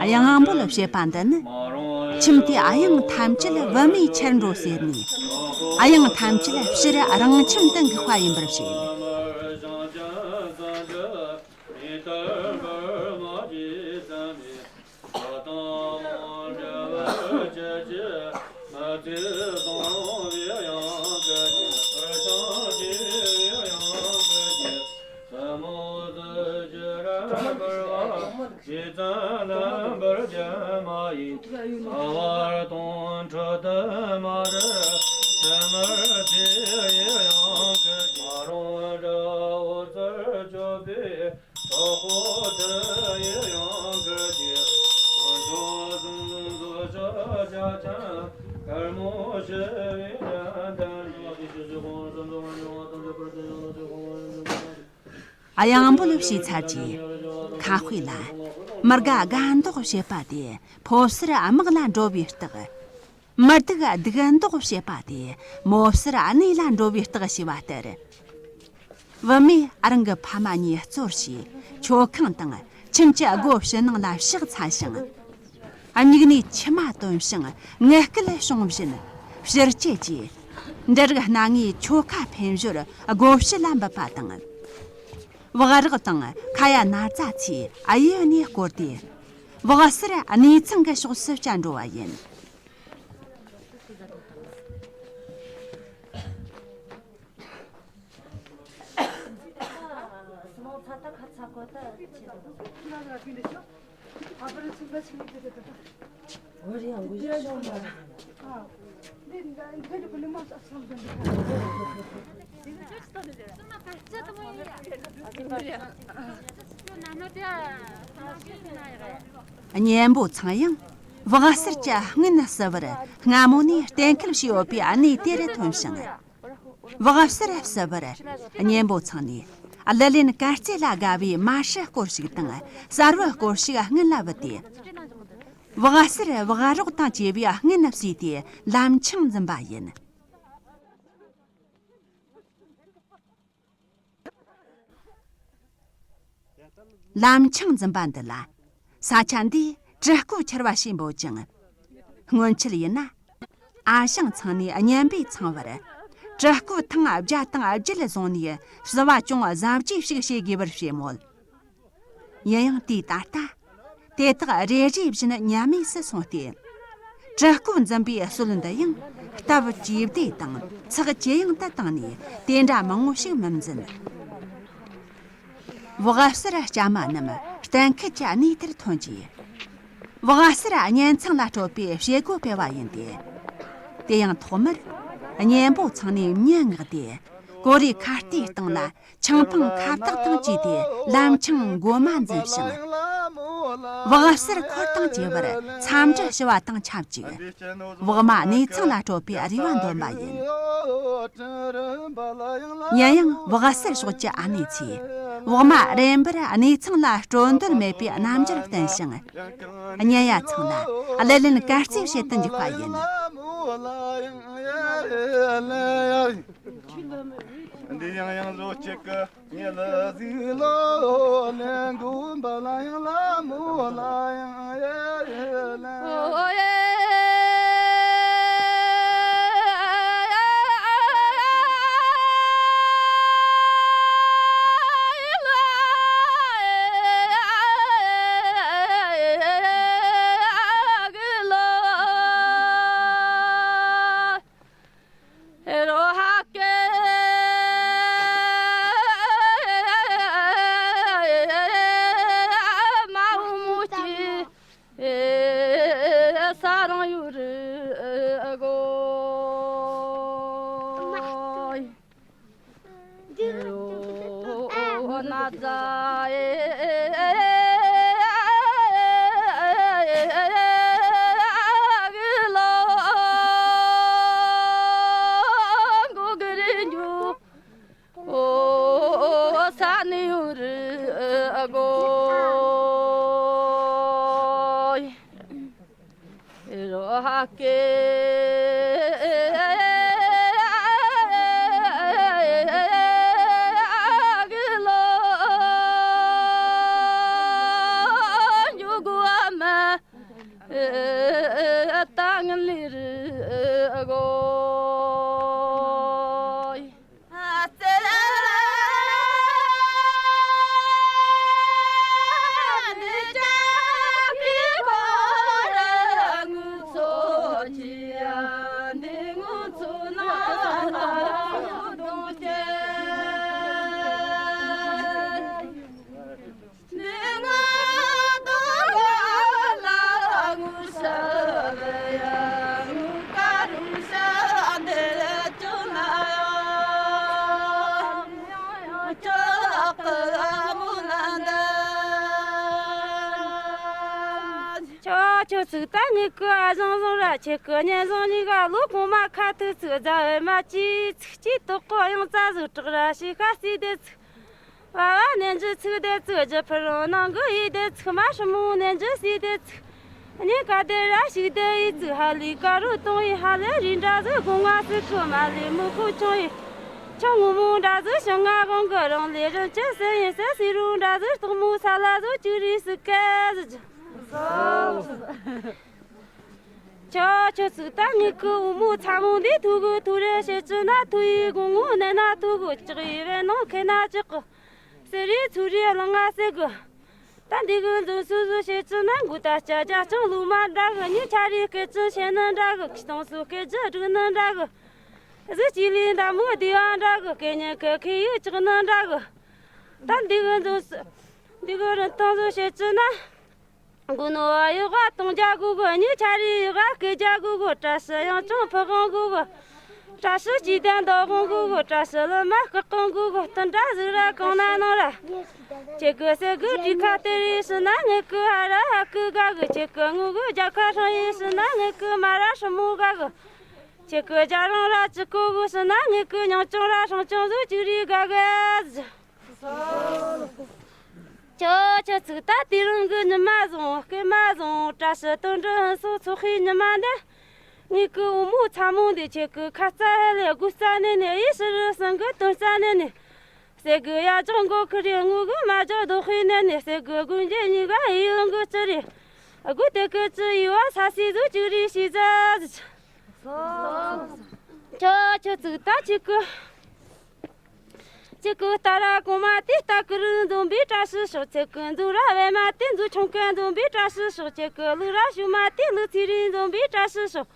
གཡང་འབོད་བྱེད་པ་འདི་ནི། ཁྱིམ་དེའི་གཡང་ཐམས་ཅད་བུད་མེད་ཁྱེར་འགྲོ་ཟེར་ནས། གཡང་ཐམས་ཅད་ཕྱིར་རང་ཁྱིམ་དུ་འགུག་པ་ཡིན་པར་བཤད། གཡང་འབོད་བྱས་ཚར་རྗེས། ཁ་དཔེ་ལ། མི་དགའ་དགའ་མདོག་བྱེད་པ་དེ་ཕོ་གསར་དམག་ལ་འགྲོ་བའི་རྟགས། མི་སྡུག་སྡུག་མདོག་བྱེད་པ་དེ་མོ་གསར་གནས་ལ་འགྲོ་བའི་རྟགས་ཞེས་པ་ལྟར། བུད་མེད་རང་གི་ཕ་མ་གཉིས་གཙོར་བྱས་མཆོད་ཁང་དང་ཁྱིམ་གྱི་སྒོ་ཕྱི་ནང་ལ་ཕྱག་འཚལ་ཞིང་། མྱིག་ནས་མཆི་མ་བཏོན་ཞིང་ངུ་སྐད་བྱུང་བཞིན། ཕྱིར་བསྐྱལ་གྱིས། འབྲུ་རིགས་སྣ་ལྔའི་ཆོ་ག་འཕེན་ཞོར་སྒོ་ཕྱི་ལ་འབུད་པ་དང་། བག་རག་དང་ཁ་ཡ་ན་ཚ་ཚོས་གཡས་ནས་བསྐོར་ཏེ། སྦག་སེར་གནས་ཚང་གི་ཕྱོགས་སུ་བསྐྱལ་འགྲོ་བ་ཡིན། གཉེན་པོ་ཚང་ཡང་ བག་གསར་གྱི་སྔུན་བསུ་བར་སྔ་མོ་ནས་གཏན་འཁེལ་བྱས་ཡོད་པའི་གནས་དེ་རུ་ཐོན་ཞིང་། བག་གསར་བསུ་བར་གཉན་པོ་ཚང་ནས་གླུ་ལེན་གར་རྩེད་ལ་དགའ་བའི་མ་ཧྲི་སྐོར་ཞིག་དང་གསར་བུ་སྐོར་ཞིག་སྔུན་ལ་བུད་དེ། བག་གསར་བག་རོགས་དང་བཅས་པའི་སྔུན་བསུས་ཏེ་ལམ་ཆང་འཛིན་པ་ཡིན། ལམ་ཆང་འཛིན་པ་འདི་ལ། ས་ཆ་འདིའི་དྲུ་སྐུ་ཆར་བ་ཞེས་འབོད་ཅིང་། སྔོན་ཆད་ཡིན་ན། ཨ་ཞང་ཚང་ནས་གཉན་པོ་ཚང་བར། དྲུ་སྐུ་ཐེངས་བརྒྱ་དང་བརྒྱད་བཟུང་ནས་བསུ་བ་ཅུང་གཟབ་རྒྱས་ཤིག་བྱེད་དགོས་པར་བཤད་མོད། ཡིན་ཡང་དུས་ད་ལྟ། དེ་དག་རེ་རེ་བཞིན་ཉམས་དམས་སུ་སོང་སྟེ། དྲུ་སྐུ་འཛིན་པའི་སྲོལ་འདི་ཡང་སྟབས་ཇེ་བདེ་དང་ཚགས་ཇེ་ཡང་དུ་བཏང་ནས་དེ་འདྲ་མང་བོ་ཞིག་མི་འཛིན། བག་གསར་སྐྱ་མ་རྣམས་གཏན་འཁེལ་གྱི་གནས་དེར་ཐོན་རྗེས། བག་གསར་གཉེན་ཚང་ལ་སྤྲོད་པའི་བྱེད་སྒོ་སྤེལ་བ་ཡིན་ཏེ། དེ་ཡང་ཐོག་མར་གཉན་པོ་ཚང་ནས་མྱི་མངགས་ཏེ། ཀོ་རེ་ཁ་རྟའི་སྟེང་ལ་ཆང་འཕང་ཁ་བཏགས་དང་བཅས་ཏེ་ལམ་ཆང་མགོ་མ་འཛིན་ཞིང་། བག་གསར་འཁོར་དང་བཅས་པར་འཚམས་འདྲི་ཞུ་བ་དང་ཆབས་ཅིག་བག་མ་གནས་ཚང་ལ་སྤྲོད་པའི་རེ་བ་འདོན་པ་ཡིན། ཡིན་ཡང་བག་གསར་ཕྱོགས་ཀྱི་ཨ་ནེ་ཚོས་བག་མ་རིམ་པར་གནས་ཚང་ལ་སྤྲོད་འདོད་མེད་པའི་རྣམ་འགྱུར་བསྟན་ཞིང་། གཉན་ཡ་ཚང་ལ་གླུ་ལེན་གར་རྩེད་བྱེད་དུ་འཇུག་པ་ཡིན། འདི་ཡང་ཡང་བཟོ་གཅིག་གི། ཉི་ལ་ཟིག་ལོ་ལེན་དགོན་པ་ལ་ཡང་ལ་མོ་ལ་ཡང་ཡེ་ལེ། ཁྱོད་ཁྱོད་ཚིག་ད་ངེད་ཀྱི་ཨ་ཞང་བཟང་ར་ཁྱེད་ཀྱི་གཉེན་བཟང་གཉིས་ཀ་ལོ་གོང་མ་ཁ་ཐུག་ཚིག་རྫ་བའི་མ་ཅིག་ཚིག་ཅིག་དོག་གོ་ཡང་རྩ་ཟིག་དྲག་ར་ཤི་ཁ་སི་དེ་ཚིག་བ་བ་ནན་ཇི་ཚིག་དེ་ཚིག་ཇི་ཕི་རོ་ནང་གི་ཡི་དེ་ཚིག་མ་ཧྲི་མོ་ནན་ཇི་སི་དེ་ཚིག་གཉིས་ཀ་དེ་ར་ཞིག་དེ་ཡི་ཚིག་ཧ་ལི་ཀ་རུ་གཏོང་ཡི་ཧ་ལེ་རི་འདྲ་ཟིག་གོང་ང་སི་ཁུ་མ་ལི་མི་ཁུ་ཆུང་ཡི་ཆུང་ངུ་མོ་འདྲ་ཟིག་ཤང་ང་གོང་གི་རང་ལི་རི་ཅི་སི་ཡིན་སི་སི་རུ་འདྲ་ཟིག་སྟག་མོ་ས་ལ་ཟིག་ཅིག་རི་སི་ཀེ་ཟི་ཇི། ཁྱོད་ཁྱོད་ཚིག་ད་ངེད་ཀྱི་བུ་མོ་ཚ་མོ་འདི་ཐུག་གི་ཐུག་རེ་བྱེད་ཅི་ན་ཐུག་ཡི་དགོང་མོ་ནད་ན་ཐུག་གི་ཅག་ཡི་བས་ནང་ཁེ་ན་ཅག་གི་སེ་རི་ཚུ་རི་གླང་ང་སེ་གི། ད་འདི་གི་འཛོམས་སུ་བཟོ་བྱེད་ཅི་ན་མགོ་ད་སྐྱ་རྒྱ་ལྕང་ལུག་མ་འདྲ་གི་མྱི་ཆ་རི་སྐད་ཅི་བྱེད་ནི་འདྲ་གི་ཁི་སྟོང་སུ་སྐད་ཅི་སྒྲིག་ནི་འདྲ་གི་གཟི་ཅི་ལི་འདྲ་མོ་བདེ་བ་འདྲ་གི་སྐད་ཉན་ཁི་ཁི་ཡུག་ཅག་ནི་འདྲ་གི། ད་འདི་གི་འཛོམས་སུ་འདི་གི་རིན་ཐང་བཟོ་བྱེད་ཅི་ན། མགོ་ནོ་བ་ཡི་བ་གཏོང་རྒྱ་གུ་གུ་གཉིས་ཆ་རི་ཡི་བ་སྐད་རྒྱ་གུ་གུ་བཀྲ་ཤིས་ཡང་ཅུང་ཕི་དབང་གུ་གུ། བཀྲ་ཤིས་སྐྱིད་ལྡན་འདོད་དགོང་གུ་གུ། བཀྲ་ཤིས་ལི་མ་སྐུ་གང་གུ་གུ། དུ་འདྲ་ཟིག་ར་གང་ན་ནང་ར། ཁྱེད་ཀྱི་སེ་གི་དྲི་ཁ་དེ་རིགས་ཕྱི་ན་ངེད་ཀྱི་ཧ་ར་ཧ་ཀི་དགའ་གི། ཁྱེད་ཀྱི་ངུ་གི་རྒྱལ་ཁ་སྲང་ཡིན་ཕྱི་ན་ངེད་ཀྱི་མ་ར་སྲུ་མོ་དགའ་གི། ཁྱེད་ཀྱི་རྒྱ་རང་ར་ཅི་གོ་གི་ཕྱི་ན་ངེད་ཀྱི་ཉང་ཅུང་ར་སྲང་ཅུང་ཟིག་ཅིག་རིག་དགའ་གི། ཁྱོད་ཁྱོད་ཚིག་ད་དེ་རིང་གི་ཉི་མ་བཟང་སྐར་མ་བཟང་། བཀྲ་ཤིས་དོན་འགྲུབ་ཧིན་སོ་ཚོགས་ཤིག་ཉི་མ་འདི། ངེད་ཀྱི་བུ་མོ་ཚ་མོ་འདི་ཁྱེད་ཀྱི་ཁ་རྩ་ཧེ་ལས་དགུ་རྩ་ནས་ནས་ཡེ་ཕྱི་རུ་སང་གི་དོན་རྩ་ནས་ནས། སེ་གི་ཡ་ཅང་མགོ་ཁི་རེ་ངུ་གི་མ་ཅོ་རྡོ་ཁི་ནས་ནས། སེ་གི་དགུན་རྒྱལ་གཉིས་ཀ་ཡི་ཡོང་གི་ཅི་རེད། དགུ་དེ་གི་ཅི་ཡི་བ་ས་སི་ཟུ་ཅིག་རེད་ཤི་ཟ། ཁྱོད་ཁྱོད་ཚིག་ད་ཁྱེད་ཀྱི། ཁྱེད་ཀྱི་རྟ་ར་གོང་མ་དེ་རྟ་ཀི་རུ་འཛོམས་པའི་བཀྲ་ཤིས་ཤོག་ཁྱེད་ཀྱི་མཛོ་ར་བེ་མ་དེ་མཛོ་ཆུང་ཀ་འཛོམས་པའི་བཀྲ་ཤིས་ཤོག་ཁྱེད་ཀྱི་ལུག་ར་ཤུ་མ་དེ་ལུག་ཚི་རིང་འཛོམས་པའི་བཀྲ་ཤིས་ཤོག་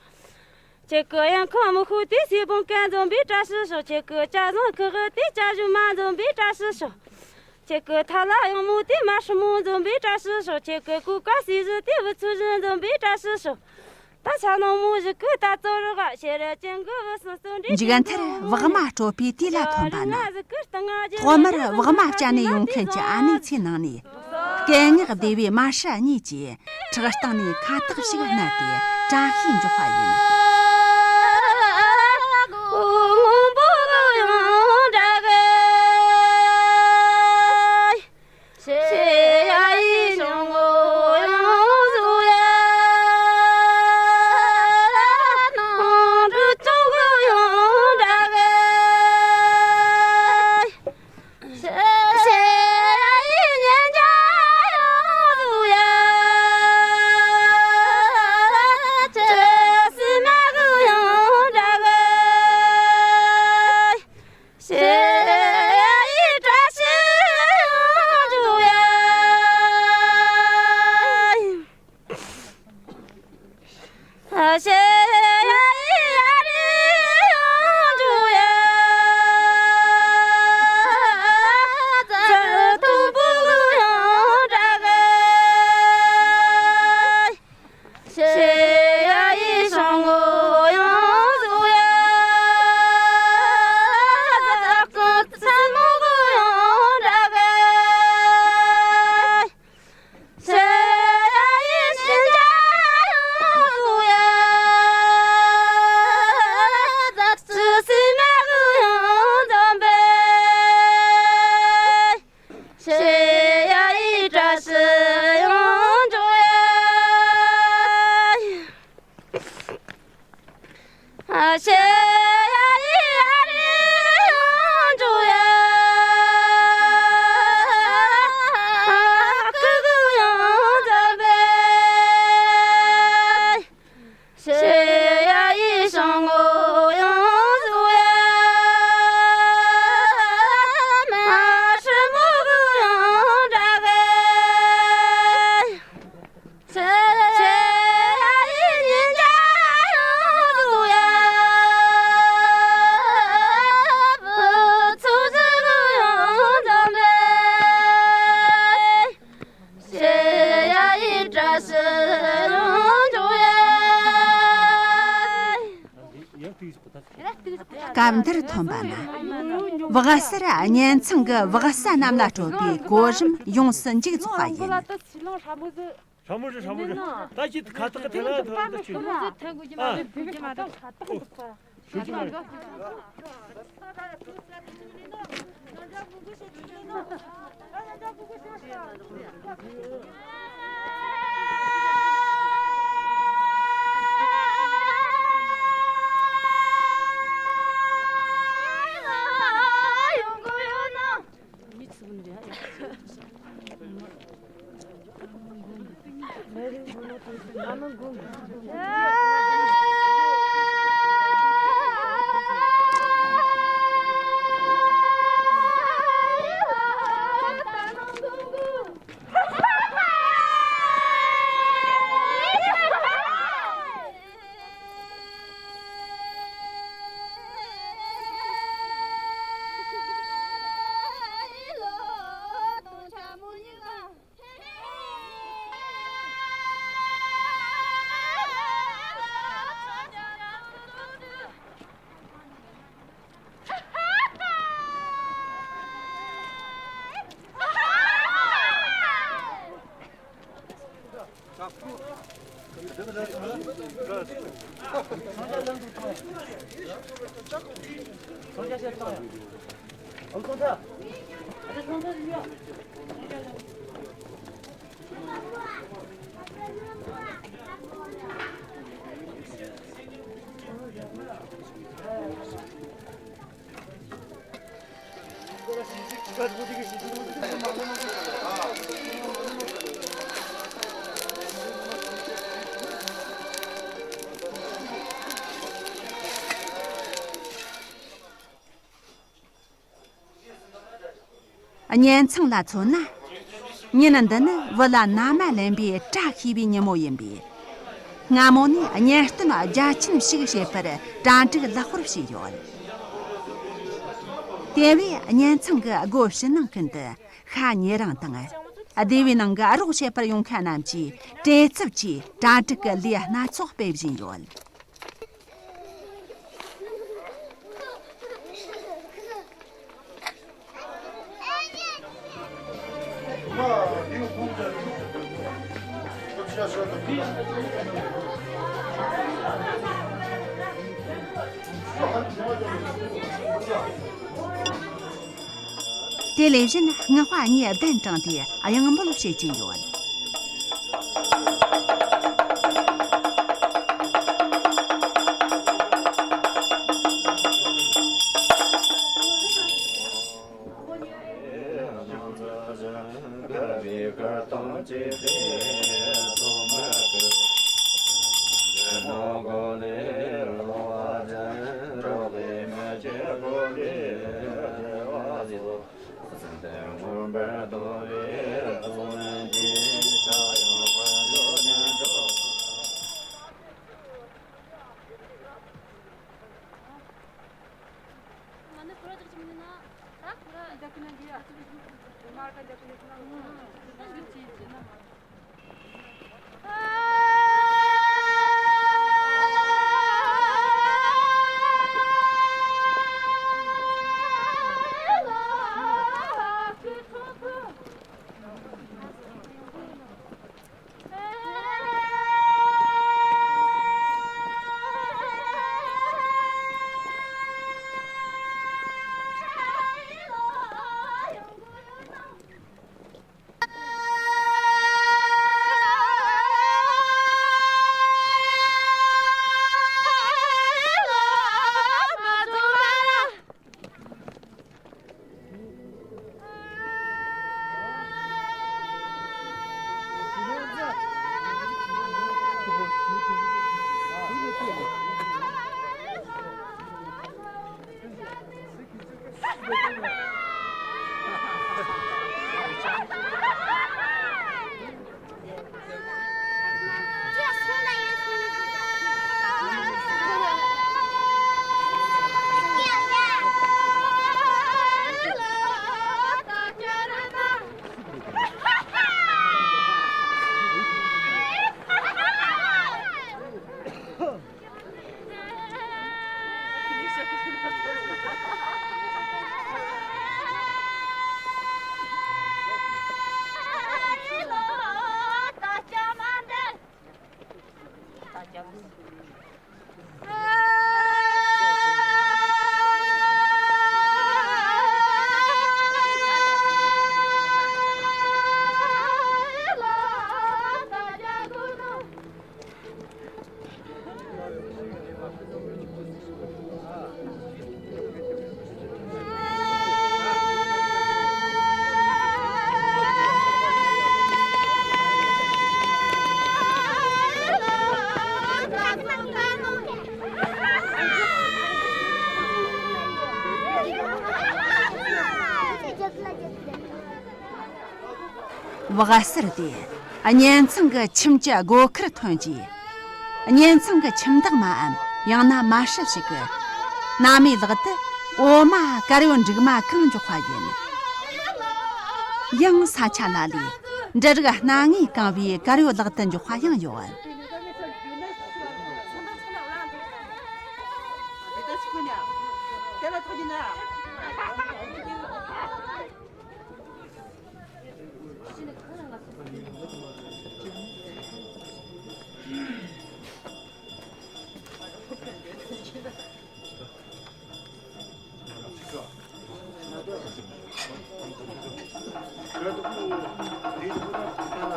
ཁྱེད་ཀྱི་གཡང་ཁང་མི་ཤུ་དེ་སེ་བོང་ཀ་འཛོམས་པའི་བཀྲ་ཤིས་ཤོག་ཁྱེད་ཀྱི་ཅ་བཟང་ཁི་ཧི་དེ་ཅ་ཞུ་མ་འཛོམས་པའི་བཀྲ་ཤིས་ཤོག་ཁྱེད་ཀྱི་ཐ་ལ་གཡང་མོ་དེ་མ་ཧྲི་མོ་འཛོམས་པའི་བཀྲ་ཤིས་ཤོག་ཁྱེད་ཀྱི་ཀུ་ཀ་སི་ཟི་དེ་བུ་ཚུ་བཞིན་འཛོམས་པའི་བཀྲ་ཤིས་ཤོག་ད་ཆ་ནང་མོ་ཞིག་གི་ད་ཙོ་རུ་ག་ཤེ་རེ་ཅན་གི་བུ་སུ་སུ་འདྲི། མཇུག་མཐར་བག་མ་དཀྲོལ་པའི་དུས་ལ་ཐོན་པ་ན། ཐོག་མར་བག་མ་བཅའ་ནས་ཡོང་མཁན་གྱི་ཨ་ནེ་ཚེ་ནང་ནས། སྐད་ངག་བདེ་བའི་མ་ཧྲ་གཉིས་ཀྱིས་ཁྲག་སྟེང་ནས་ཁ་བཏགས་ཤིག་མནན་ཏེ་བཀྲ་ཤིས་འཇོག་པ་ཡིན། སྐབས་འདིར་ཐོན་པ་ན། བག་གསར་གཉེན་ཚང་གི་བག་གསར་རྣམས་ལ་སྤྲོད་པའི་གོ་རིམ་ཡོངས་སུ་འཇུག་རྫོགས་པ་ཡིན། ཧྲ་མོ་རེད། ཧྲ་མོ་རེད། ཧྲ་མོ་རེད། ད་ཅི་ཁ་ཐག་ཐེ་ལ་ཐོ་ད་ཅི། ཨ། ཞུ་རྒྱུ་མ་རེད། གཉེན་ཚང་ལ་མཚོན་ན། ཉིན་འདི་ནི་བུ་ལ་མནའ་མ་ལེན་པའི་བཀྲ་ཤིས་པའི་ཉིན་མོ་ཡིན་པས། སྔ་མོ་ནས་གཉེན་སྟོན་རྒྱ་ཆེན་ཞིག་བྱེད་པར་གྲ་སྒྲིག་ལེགས་པོར་བྱས་ཡོད། དེ་བས་གཉེན་ཚང་གི་སྒོ་ཕྱི་ནང་ཀུན་ཏུ་ཤ་ཉེ་རིང་དང་། སྡེ་བའི་ནང་གི་རོགས་བྱེད་པར་ཡོང་མཁན་རྣམས་ཀྱིས་བྲེལ་འཚུབ་ཀྱིས་གྲ་སྒྲིག་གི་ལས་སྣ་ཚོགས་སྤེལ་བཞིན་ཡོད། དེ་ལས་གཞན་སྔགས་པ་གཉིས་གདན་དྲངས་ཏེ་གཡང་འབོད་བྱེད་ཀྱིན་ཡོད། བག་ཟུར་དེ་གཉེན་ཚང་གི་ཁྱིམ་གྱི་སྒོ་ཁར་ཐོན་རྗེས། གཉེན་ཚང་གི་ཁྱིམ་བདག་མའམ་ཡང་ན་མ་སྲུ་ཞིག་གིས་མནའ་མའི་ལག་ཏུ་འོ་མ་དཀར་ཡོལ་འབྲུག་མ་གང་འཇོག་པ་ཡིན། ཡང་ས་ཆ་ལ་ལས་འབྲུ་རིགས་སྣ་ལྔས་གང་བའི་དཀར་ཡོལ་ལག་ཏུ་འཇོག་པ་ཡང་ཡོད།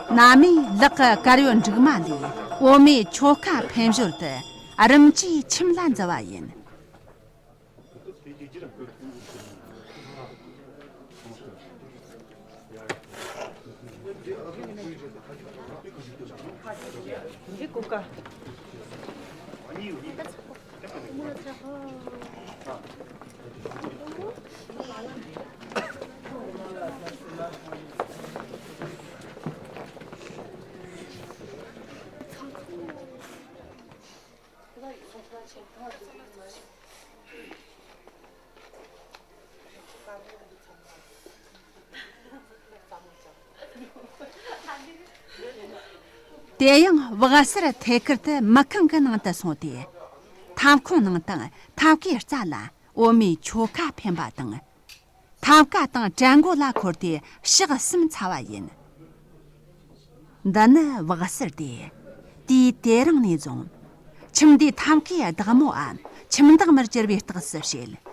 ན་མས་ལག་གི་དཀར་ཡོལ་འབྲུག་མ་ལས་འོ་མའི་ཆོ་ག་འཕེན་བཞོལ་དུ་རིམ་གྱིས་ཁྱིམ་ལ་འཛུལ་བ་ཡིན། དེ་ཡང་བག་གསར་ཐད་ཀར་དུ་མི་ཁང་གི་ནང་དུ་སོང་སྟེ། ཐབ་ཁུང་ནང་དང་ཐབ་ཀའི་རྩ་ལ་འོ་མའི་ཆོ་ག་འཕེན་པ་དང་། ཐབ་ཀ་དང་གྲལ་མགོ་ལ་འཁོར་ཏེ་ཞག་གསུམ་ཚར་བ་ཡིན། འདི་ནི་བག་གསར་ཏེ། དུས་དེ་རིང་ནས་བཟུང་ཁྱིམ་འདིའི་ཐབ་ཀའི་བདག་མོའམ་ཁྱིམ་བདག་མར་གྱུར་པའི་རྟགས་སུ་བཤད།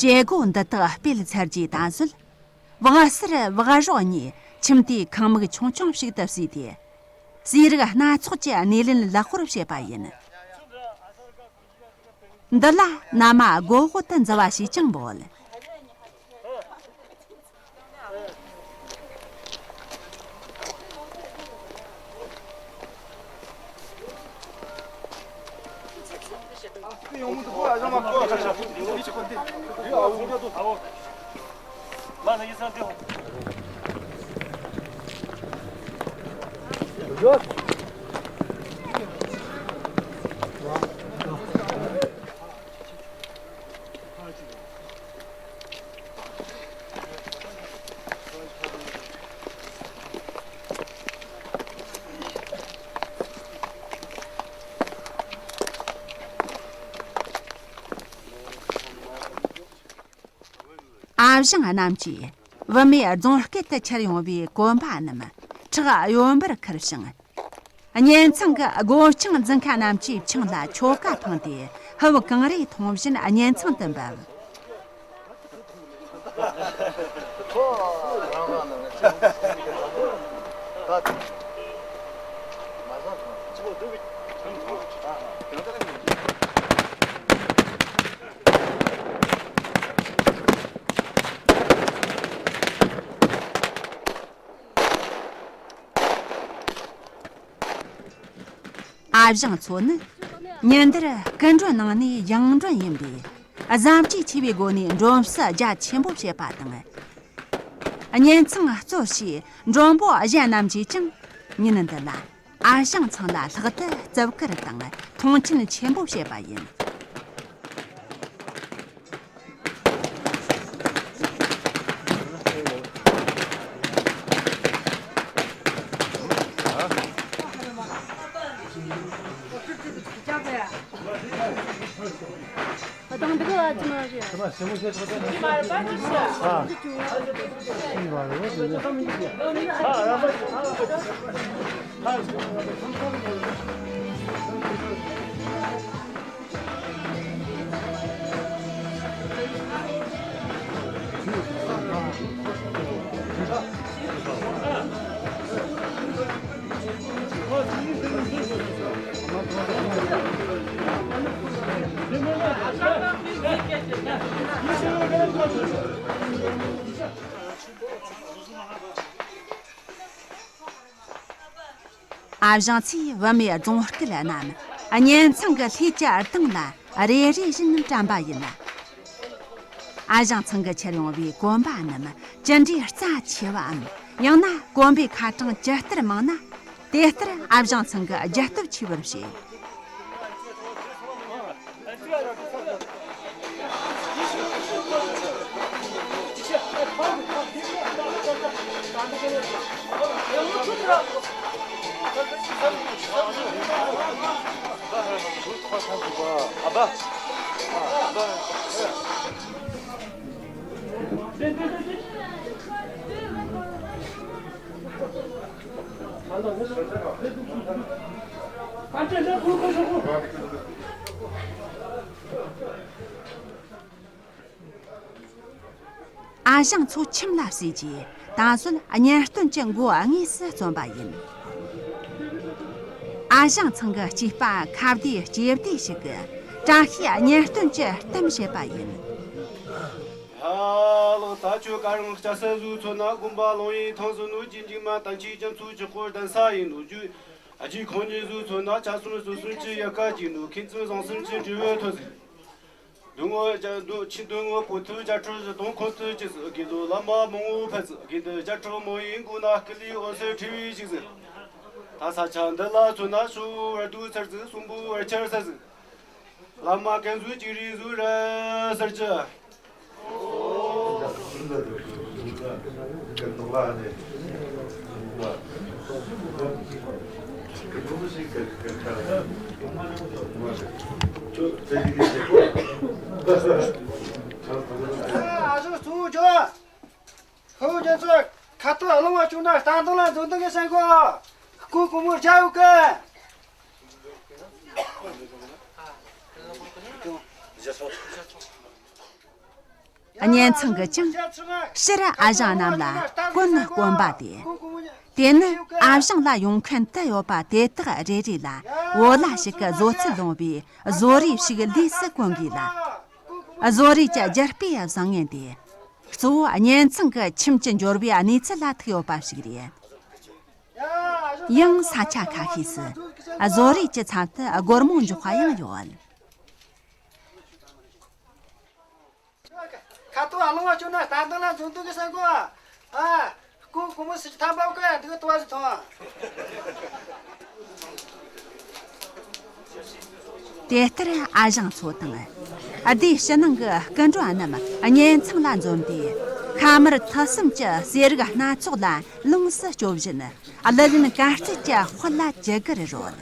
བྱེད་སྒོ་འདི་དག་སྤེལ་ཚར་རྗེས་ད་གཟོད། བག་གསར་བག་རོག་གཉིས་ཁྱིམ་དེའི་ཁང་མིག་ཆུང་ཆུང་ཞིག་ཏུ་བརྩིས་ཏེ། ཟས་རིགས་སྣ་ཚོགས་ཀྱི་སྣེ་ལེན་ལག་པར་བྱེད་པ་ཡིན། འདི་ལ་མནའ་མ་སྒོ་དབུལ་དུ་འཛུལ་བ་ཞེས་ཀྱང་འབོད། ཨ་ཞང་རྣམས་ཀྱིས་བུད་མེད་རྫོང་སྐད་དུ་ཁྱེར་ཡོང་བའི་གོན་པ་རྣམས་ཁྲག་གཡོན་པར་ཁུར་ཞིང་། གཉེན་ཚང་གི་སྒོ་བཅང་འཛིན་མཁན་རྣམས་ཀྱིས་ཆང་ལ་ཆོ་ག་འཕངས་ཏེ་ཕུ་བོ་གངས་རིའི་ཐུང་བཞིན་གཉེན་ཚང་དུ་འབབ། ཨ་ཞང་ཚོ་ནི་ཉིན་དེར་སྐུ་མགྲོན་ནང་ནས་ཡང་མགྲོན་ཡིན་པས། གཟབ་རྒྱས་ཆེ་བའི་སྒོ་ནས་མགྲོན་བསུ་རྒྱ་ཆེན་པོ་བྱེད་པ་དང་། གཉེན་ཚང་གཙོ་བྱས་མགྲོན་པོ་གཞན་རྣམས་ཀྱིས་ཀྱང་ཉིན་འདི་ལ་ཨ་ཞང་ཚང་ལ་ལྷག་ཏུ་བརྩི་བཀུར་དང་མཐོང་ཆེན་ཆེན་པོ་བྱེད་པ་ཡིན། ཨ་ཞང་ཚོས་བུད་མེད་རྫོང་སྐད་རྣམས་གཉེན་ཚང་གི་ལྷས་ཀྱི་གདངས་ལ་རེ་རེ་བཞིན་དྲན་པ་ཡིན། ཨ་ཞང་ཚང་གི་ཁྱེར་ཡོང་བའི་གོན་པ་རྣམས་ཅི་འདྲའི་རྩ་ཆེ་བའམ། ཡང་ན་གོན་པའི་ཁ་གྲངས་ཇི་ལྟར་མང་ན། དེ་ལྟར་ཨ་ཞང་ཚང་གི་རྒྱ་སྟོབས་ཆེ་བར་བཤད། ཨ་ཞང་ཚོ་ཁྱིམ་ལ་བསུས་རྗེས། ད་གཟོད་གཉེན་སྟོན་གྱི་མགོ་དངོས་སུ་རྩོམ་པ་ཡིན། ཨ་ཞང་ཚང་གི་སྐྱེས་པ་ཁ་བདེ་ལྕེ་བདེ་ཞིག་གིས་བཀྲ་ཤིས་གཉེན་སྟོན་གྱི་གཏམ་བཤད་པ་ཡིན། ཧ་ལགས། ད་ཁྱོད་ཀ་རང་སྐྱ་སེར་ཟིག་མཚོན་ན། དགོན་པ་ལོང་ཡིན་ཐང་ཟིག་ནོ། རྗེ་འཇིགས་མེད་བསྟན་ཆོས་རྒྱ་མཚོ་ཆུ་ཁོལ་གདན་ས་ཡིན་ནོ། རྒྱུ་ཨ་རྒྱུ་ཁོང་ཉིད་ཟིག་མཚོན་ན། ཆ་གསུམ་སོ་གསུམ་གྱི་ཡལ་ག་གཅིག་ནོ། མཁས་བཙུན་བཟང་གསུམ་གྱི་འབྲས་བུ་ཐོབ་ཟིག། འདོད་ངོ་རྒྱ་འདོད་ཆེས་འདོད་ངོ་པོ་ཐུ་རྒྱ་ཁྲོ་བཞི་སྟོང་ཁོང་དུ་ཆུད་ཟིག། དགེ་འདུན་བླ་མ་མང་བོ་ཕེབས་ཟིག། དགེ་འདུན་རྒྱ་ཁྲོ་མོ་ཡིན་མགོ་ན་སྐུ་ལུས་འོད་ཟེར་འཕྲོ་བའི་ཞིག་ཟིག། ད་ས་ཆ་འདི་ལ་མཚོན་ན། ཤོ་བར་དུ་ཚར་ཟིག། གསུང་པོ་བར་ཆར་ས་ཟིག། བླ་མ་ཀན་ཟུ་ཅིག་རི་ཟུ་ར་སར་ཅི། ཨ་ཟོ་གཙོ་བོ་ཇོ། ཧོ། ཁྱེད་ཚོ་ཁ་ཐུག་ལོང་བ་བྱུང་ན་ལྟ་འདང་ལ་འཛུམ་འདུག་གི་སེམས་གོ། སྐུ་གོང་མོ་རྒྱ་ཡོད་གི། གཉེན་ཚང་གིས་ཀྱང་ཕྱིར་ཨ་ཞང་རྣམས་ལ་སྐུ་ན་དཀོན་པ་དེ། དེ་ནི་ཨ་ཞང་ལ་ཡོང་མཁན་དུ་ཡོད་པ་དེ་དག་རེ་རེ་ལ་བོད་ལྭ་ཞིག་གི་བཟོ་ཚུལ་ལོངས་པའི་བཟོ་རིགས་ཤིག་ལུས་སུ་གོན་དགོས་ལ། བཟོ་རིགས་ཀྱི་རྒྱུ་སྤུས་བཟང་ངན་དེ། གཙོ་བོ་གཉེན་ཚང་གི་ཁྱིམ་གྱི་འབྱོར་བའི་གནས་ཚུལ་ལ་ཐུག་ཡོད་པ་ཞིག་རེད། ཡང་ས་ཆ་ཁ་ཤས་སུ་བཟོ་རིགས་ཀྱི་ཚབ་ཏུ་སྒོར་མོ་འཇོག་པ་ཡང་ཡོད། ཁ་ཐུག་ལོང་བ་བྱུང་ན་ལྟ་འདང་ལ་འཛུམ་འདུག་གི་སེམས་གོ། ཨ། སྐུ་གོང་མོ་སུ་ཅི་ཐམ་པ་གི་འདུག་ཏུ་བ་ཟིག་ཐོང་། དེ་ལྟར་ཨ་ཞང་ཚོ་དང་སྡེ་ཕྱི་ནང་གི་སྐུ་མགྲོན་རྣམས་གཉེན་ཚང་ལ་འཛོམས་ཏེ། ཁ་དམར་ཐུགས་གསུམ་གྱི་ཟས་རིགས་སྣ་ཚོགས་ལ་ལོངས་སུ་སྤྱོད་བཞིན། གླུ་ལེན་གར་རྩེད་ཀྱི་དཔལ་ལ་ཇི་གར་རོལ།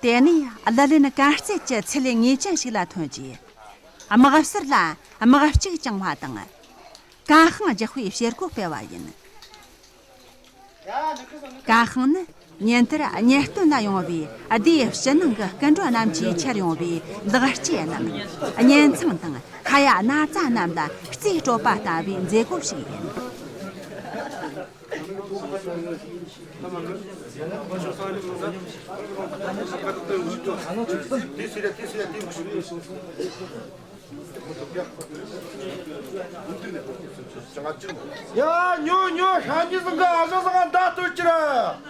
དེ་ནས་གླུ་ལེན་དཀའ་སྤྱད་ཀྱི་ཚུལ་ལས་ངེས་ཅན་ཞིག་ལ་ཐོན་རྗེས། དམག་ཟོར་ལ་དམག་ལྕགས་བཅིངས་པ་དང་། ཀ་ཤང་རྒྱག་པའི་བྱེད་སྒོ་སྤེལ་བ་ཡིན། ཀ་ཤང་ནི་ཉིན་ལྟར་གཉེན་སྟོན་ལ་ཡོང་བའི་སྡེའི་ཕྱི་ནང་གི་སྐུ་མགྲོན་རྣམས་ཀྱིས་འཁྱེར་ཡོང་བའི་ལག་སྐྱེས་རྣམས། གཉེན་ཚང་དང་ཁ་ཡ་ན་ཚ་རྣམས་ལ་རྩིས་སྤྲོད་པ་ལྟ་བུའི་མཛད་སྒོ་ཞིག་ཡིན། ཡ། ཉོ་ཉོ། ཤ་ཉེ་ཟིག་ག་ཨ་ཟོ་ཟིག་ག་མདའ་གཏོད་ཀྱི་ར།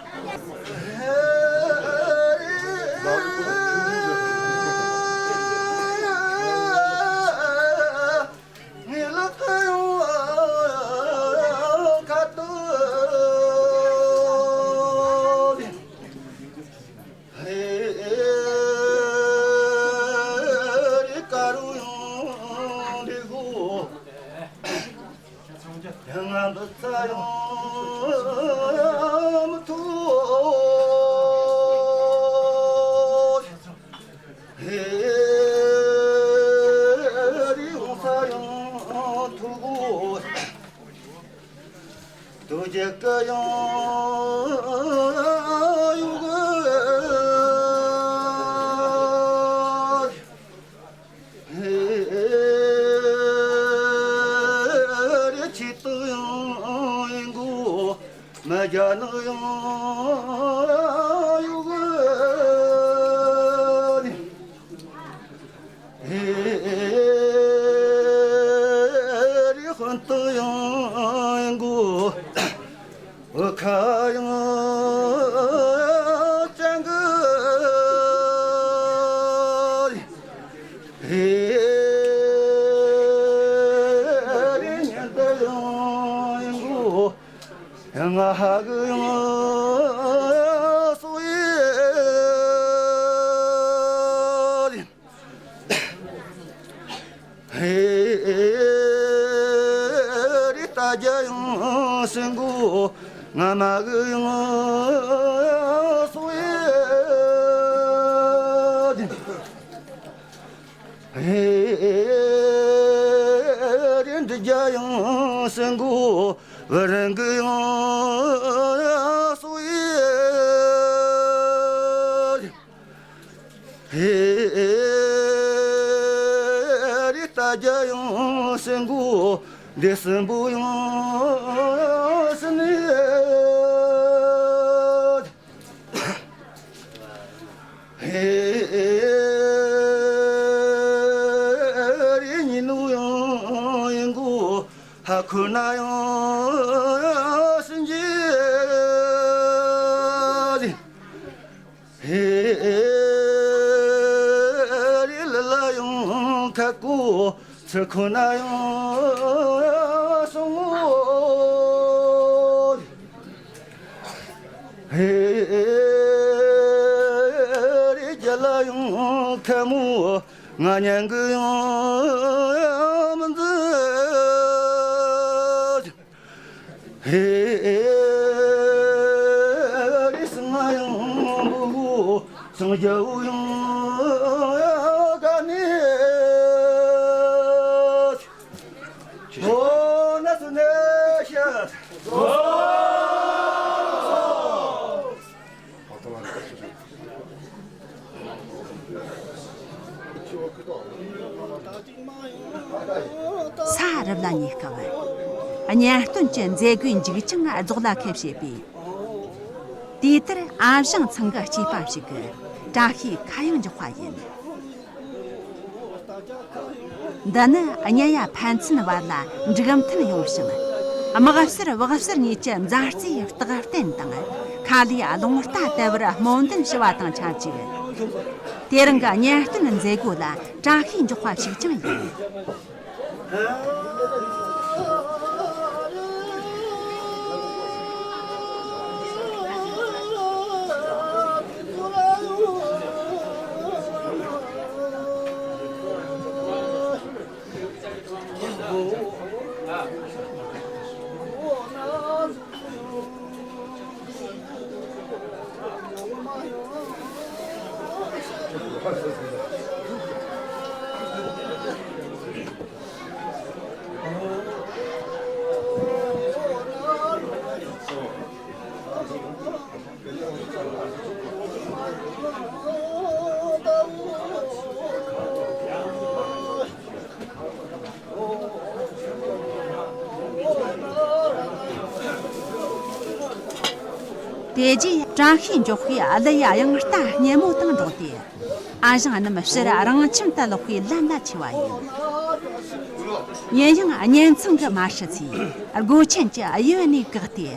ཁོ་ན་ཡང་སྲིན་གྱི་ཧེ་རེ་ལ་ལ་ཡང་ཁ་ཀོ་ཚི་ཁོ་ན་ཡང་སོང་ངོ་། ཧེ་རེ་རྒྱ་ལ་ཡང་ཁ་མོ་ང་ཉན་གི་ཡང་མི་འཛི། ཧེ་རེ་སང་ཡང་བུ་སང་རྒྱ་བུ་ཡང་ག་ནི། ཨོ་ན་སུ་ནེ་ཤ། ས་རུབ་ལ་ཉེ་སྐབས། གཉེན་སྟོན་གྱི་མཛད་སྒོའི་མཇུག་ཆིངས་རྫོགས་ལ་ཁེབས་བྱེད་པས། དེ་ལྟར་ཨ་ཞང་ཚང་གི་སྐྱེས་པ་ཞིག་གི་བཀྲ་ཤིས་ཁ་གཡང་འཇོག་པ་ཡིན། འདི་ནི་གཉེན་ཡ་ཕན་ཚུན་བར་ལ་འགྲིག་མཐུན་ཡོང་ཞིང་། དམག་ཟོར་བག་ཟོར་གཉིས་ཀྱི་མཛའ་བརྩེའི་རྟགས་བརྟན་དང་། ཁ་ལས་རླུང་རྟ་བརྡལ་བར་སྨོན་འདུན་ཞུ་བ་དང་ཆབས་ཅིག། དེ་རིང་གི་གཉེན་སྟོན་མཛད་སྒོ་ལ་བཀྲ་ཤིས་འཇོག་པ་ཞིག་ཀྱང་ཡིན། དེ་རྗེས་བཀྲ་ཤིས་འཇོག་པའི་གླུ་ཡི་དབྱངས་རྟ་སྙན་མོ་དང་འགྲོགས་ཏེ། ཨ་ཞང་རྣམས་ཕྱིར་རང་ཁྱིམ་དུ་ལོག་པའི་ལམ་ལ་ཆས་པ་ཡིན། ཡིན་ཡང་གཉེན་ཚང་གི་མ་ཧྲི་ཚོས་སྒོ་ཆེན་གྱི་གཡས་ནས་བཀག་སྟེ།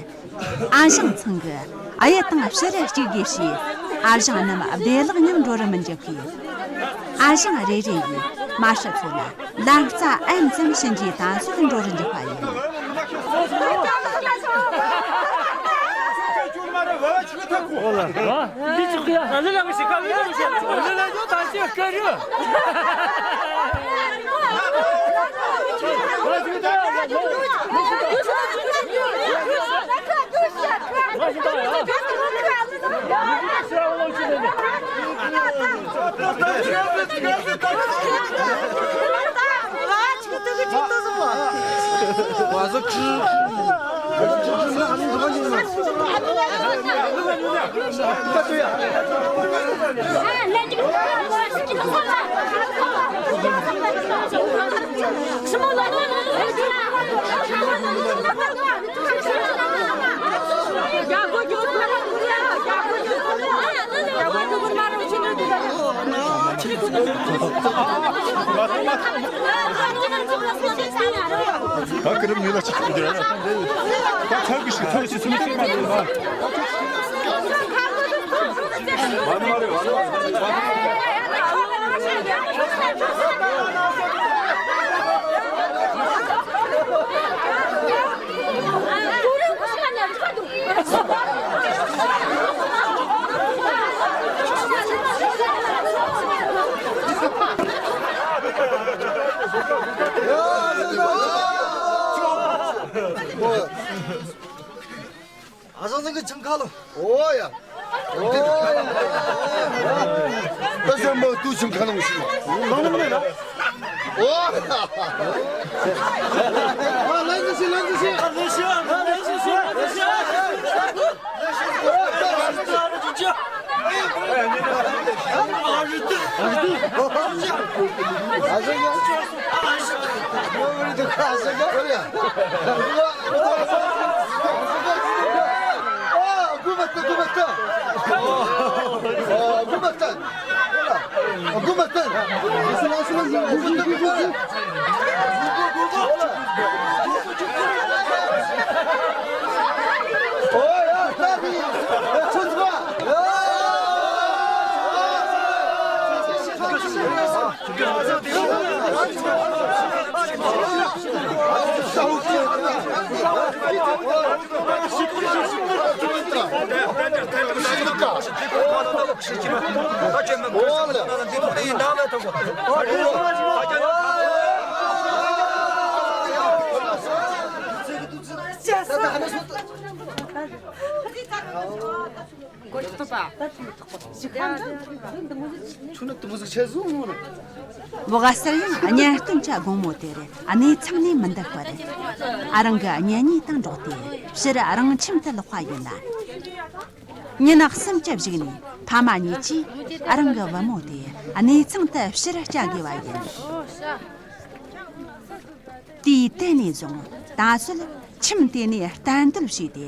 ཨ་ཞང་ཚང་གི་གཡས་དང་ཕྱི་རུ་གཅིག་དགོས་ཞེས། ཨ་ཞང་རྣམས་བདེ་བླག་མཉམ་འགྲོ་རུ་མི་འཇུག་གི། ཨ་ཞང་རེ་རེ་ཡིས་མ་ཧྲི་ཚོ་ལ་ལམ་རྩ་ཨེམ་ཙམ་བྱིན་རྗེས་ད་གཟོད་འགྲོ་རུ་འཇུག་པ་ཡིན། ད་ཀི་རིམ་ཉིད་ལ་ཆགས་ཀྱི་རེད། ད་ཐར་གི་ཞིག་ཐར་ཞིག་སུམ་ཅུ་མ་རེད་ལ། ཨ་ཞང་ཚང་གི་ཁྱིམ་ཁ་ལོ། ཨོ་ཡ། ད་ཞོན་མོ་དུ་ཆུང་ཁ་ནང་ཞིག་ཨོ། ཨ་ལན་ཞིག་ལན་ཞིག་ལན་ཞིག་ལོགས་གསར་ཡང་གཉེན་སྟོན་གྱི་དགོང་མོ་དེར་གནས་ཚང་ནས་མི་འདུག་པར། ཨ་རང་གི་གཉེན་ཉེ་དང་འགྲོགས་ཏེ་ཕྱིར་རང་ཁྱིམ་དུ་ལོག་པ་ཡིན་ལ། ཉིན་གསུམ་གྱི་གཞུག་ནས་ཕ་མ་གཉིས་ཀྱིས་ཨ་རང་གི་བུ་མོ་དེ་གནས་ཚང་དུ་ཕྱིར་སྐྱེལ་དགོས་པ་ཡིན། དུས་དེ་ནས་བཟུང་ད་གཟོད་ཁྱིམ་དེ་ནས་གཏན་སྡོད་བྱས་ཏེ།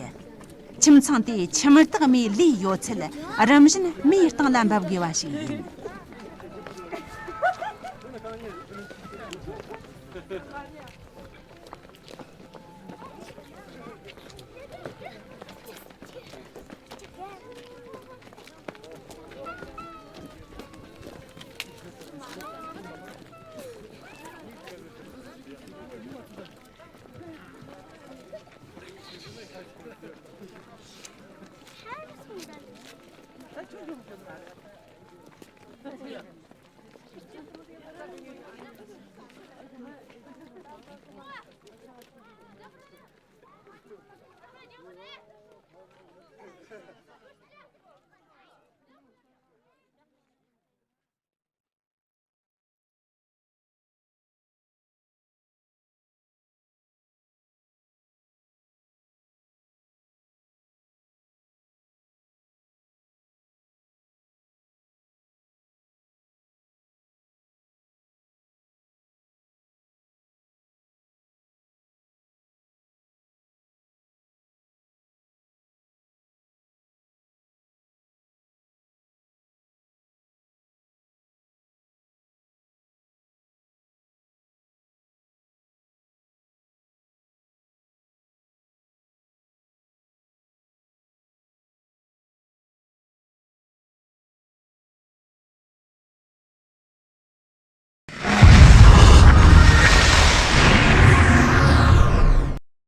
ཁྱིམ་ཚང་དེའི་ཁྱིམ་བདག་མའི་ལས་ཡོད་ཚད་རིམ་བཞིན་མིའི་སྟེང་ལ་འབབ་དགོས་པ་ཞིག་ཡིན།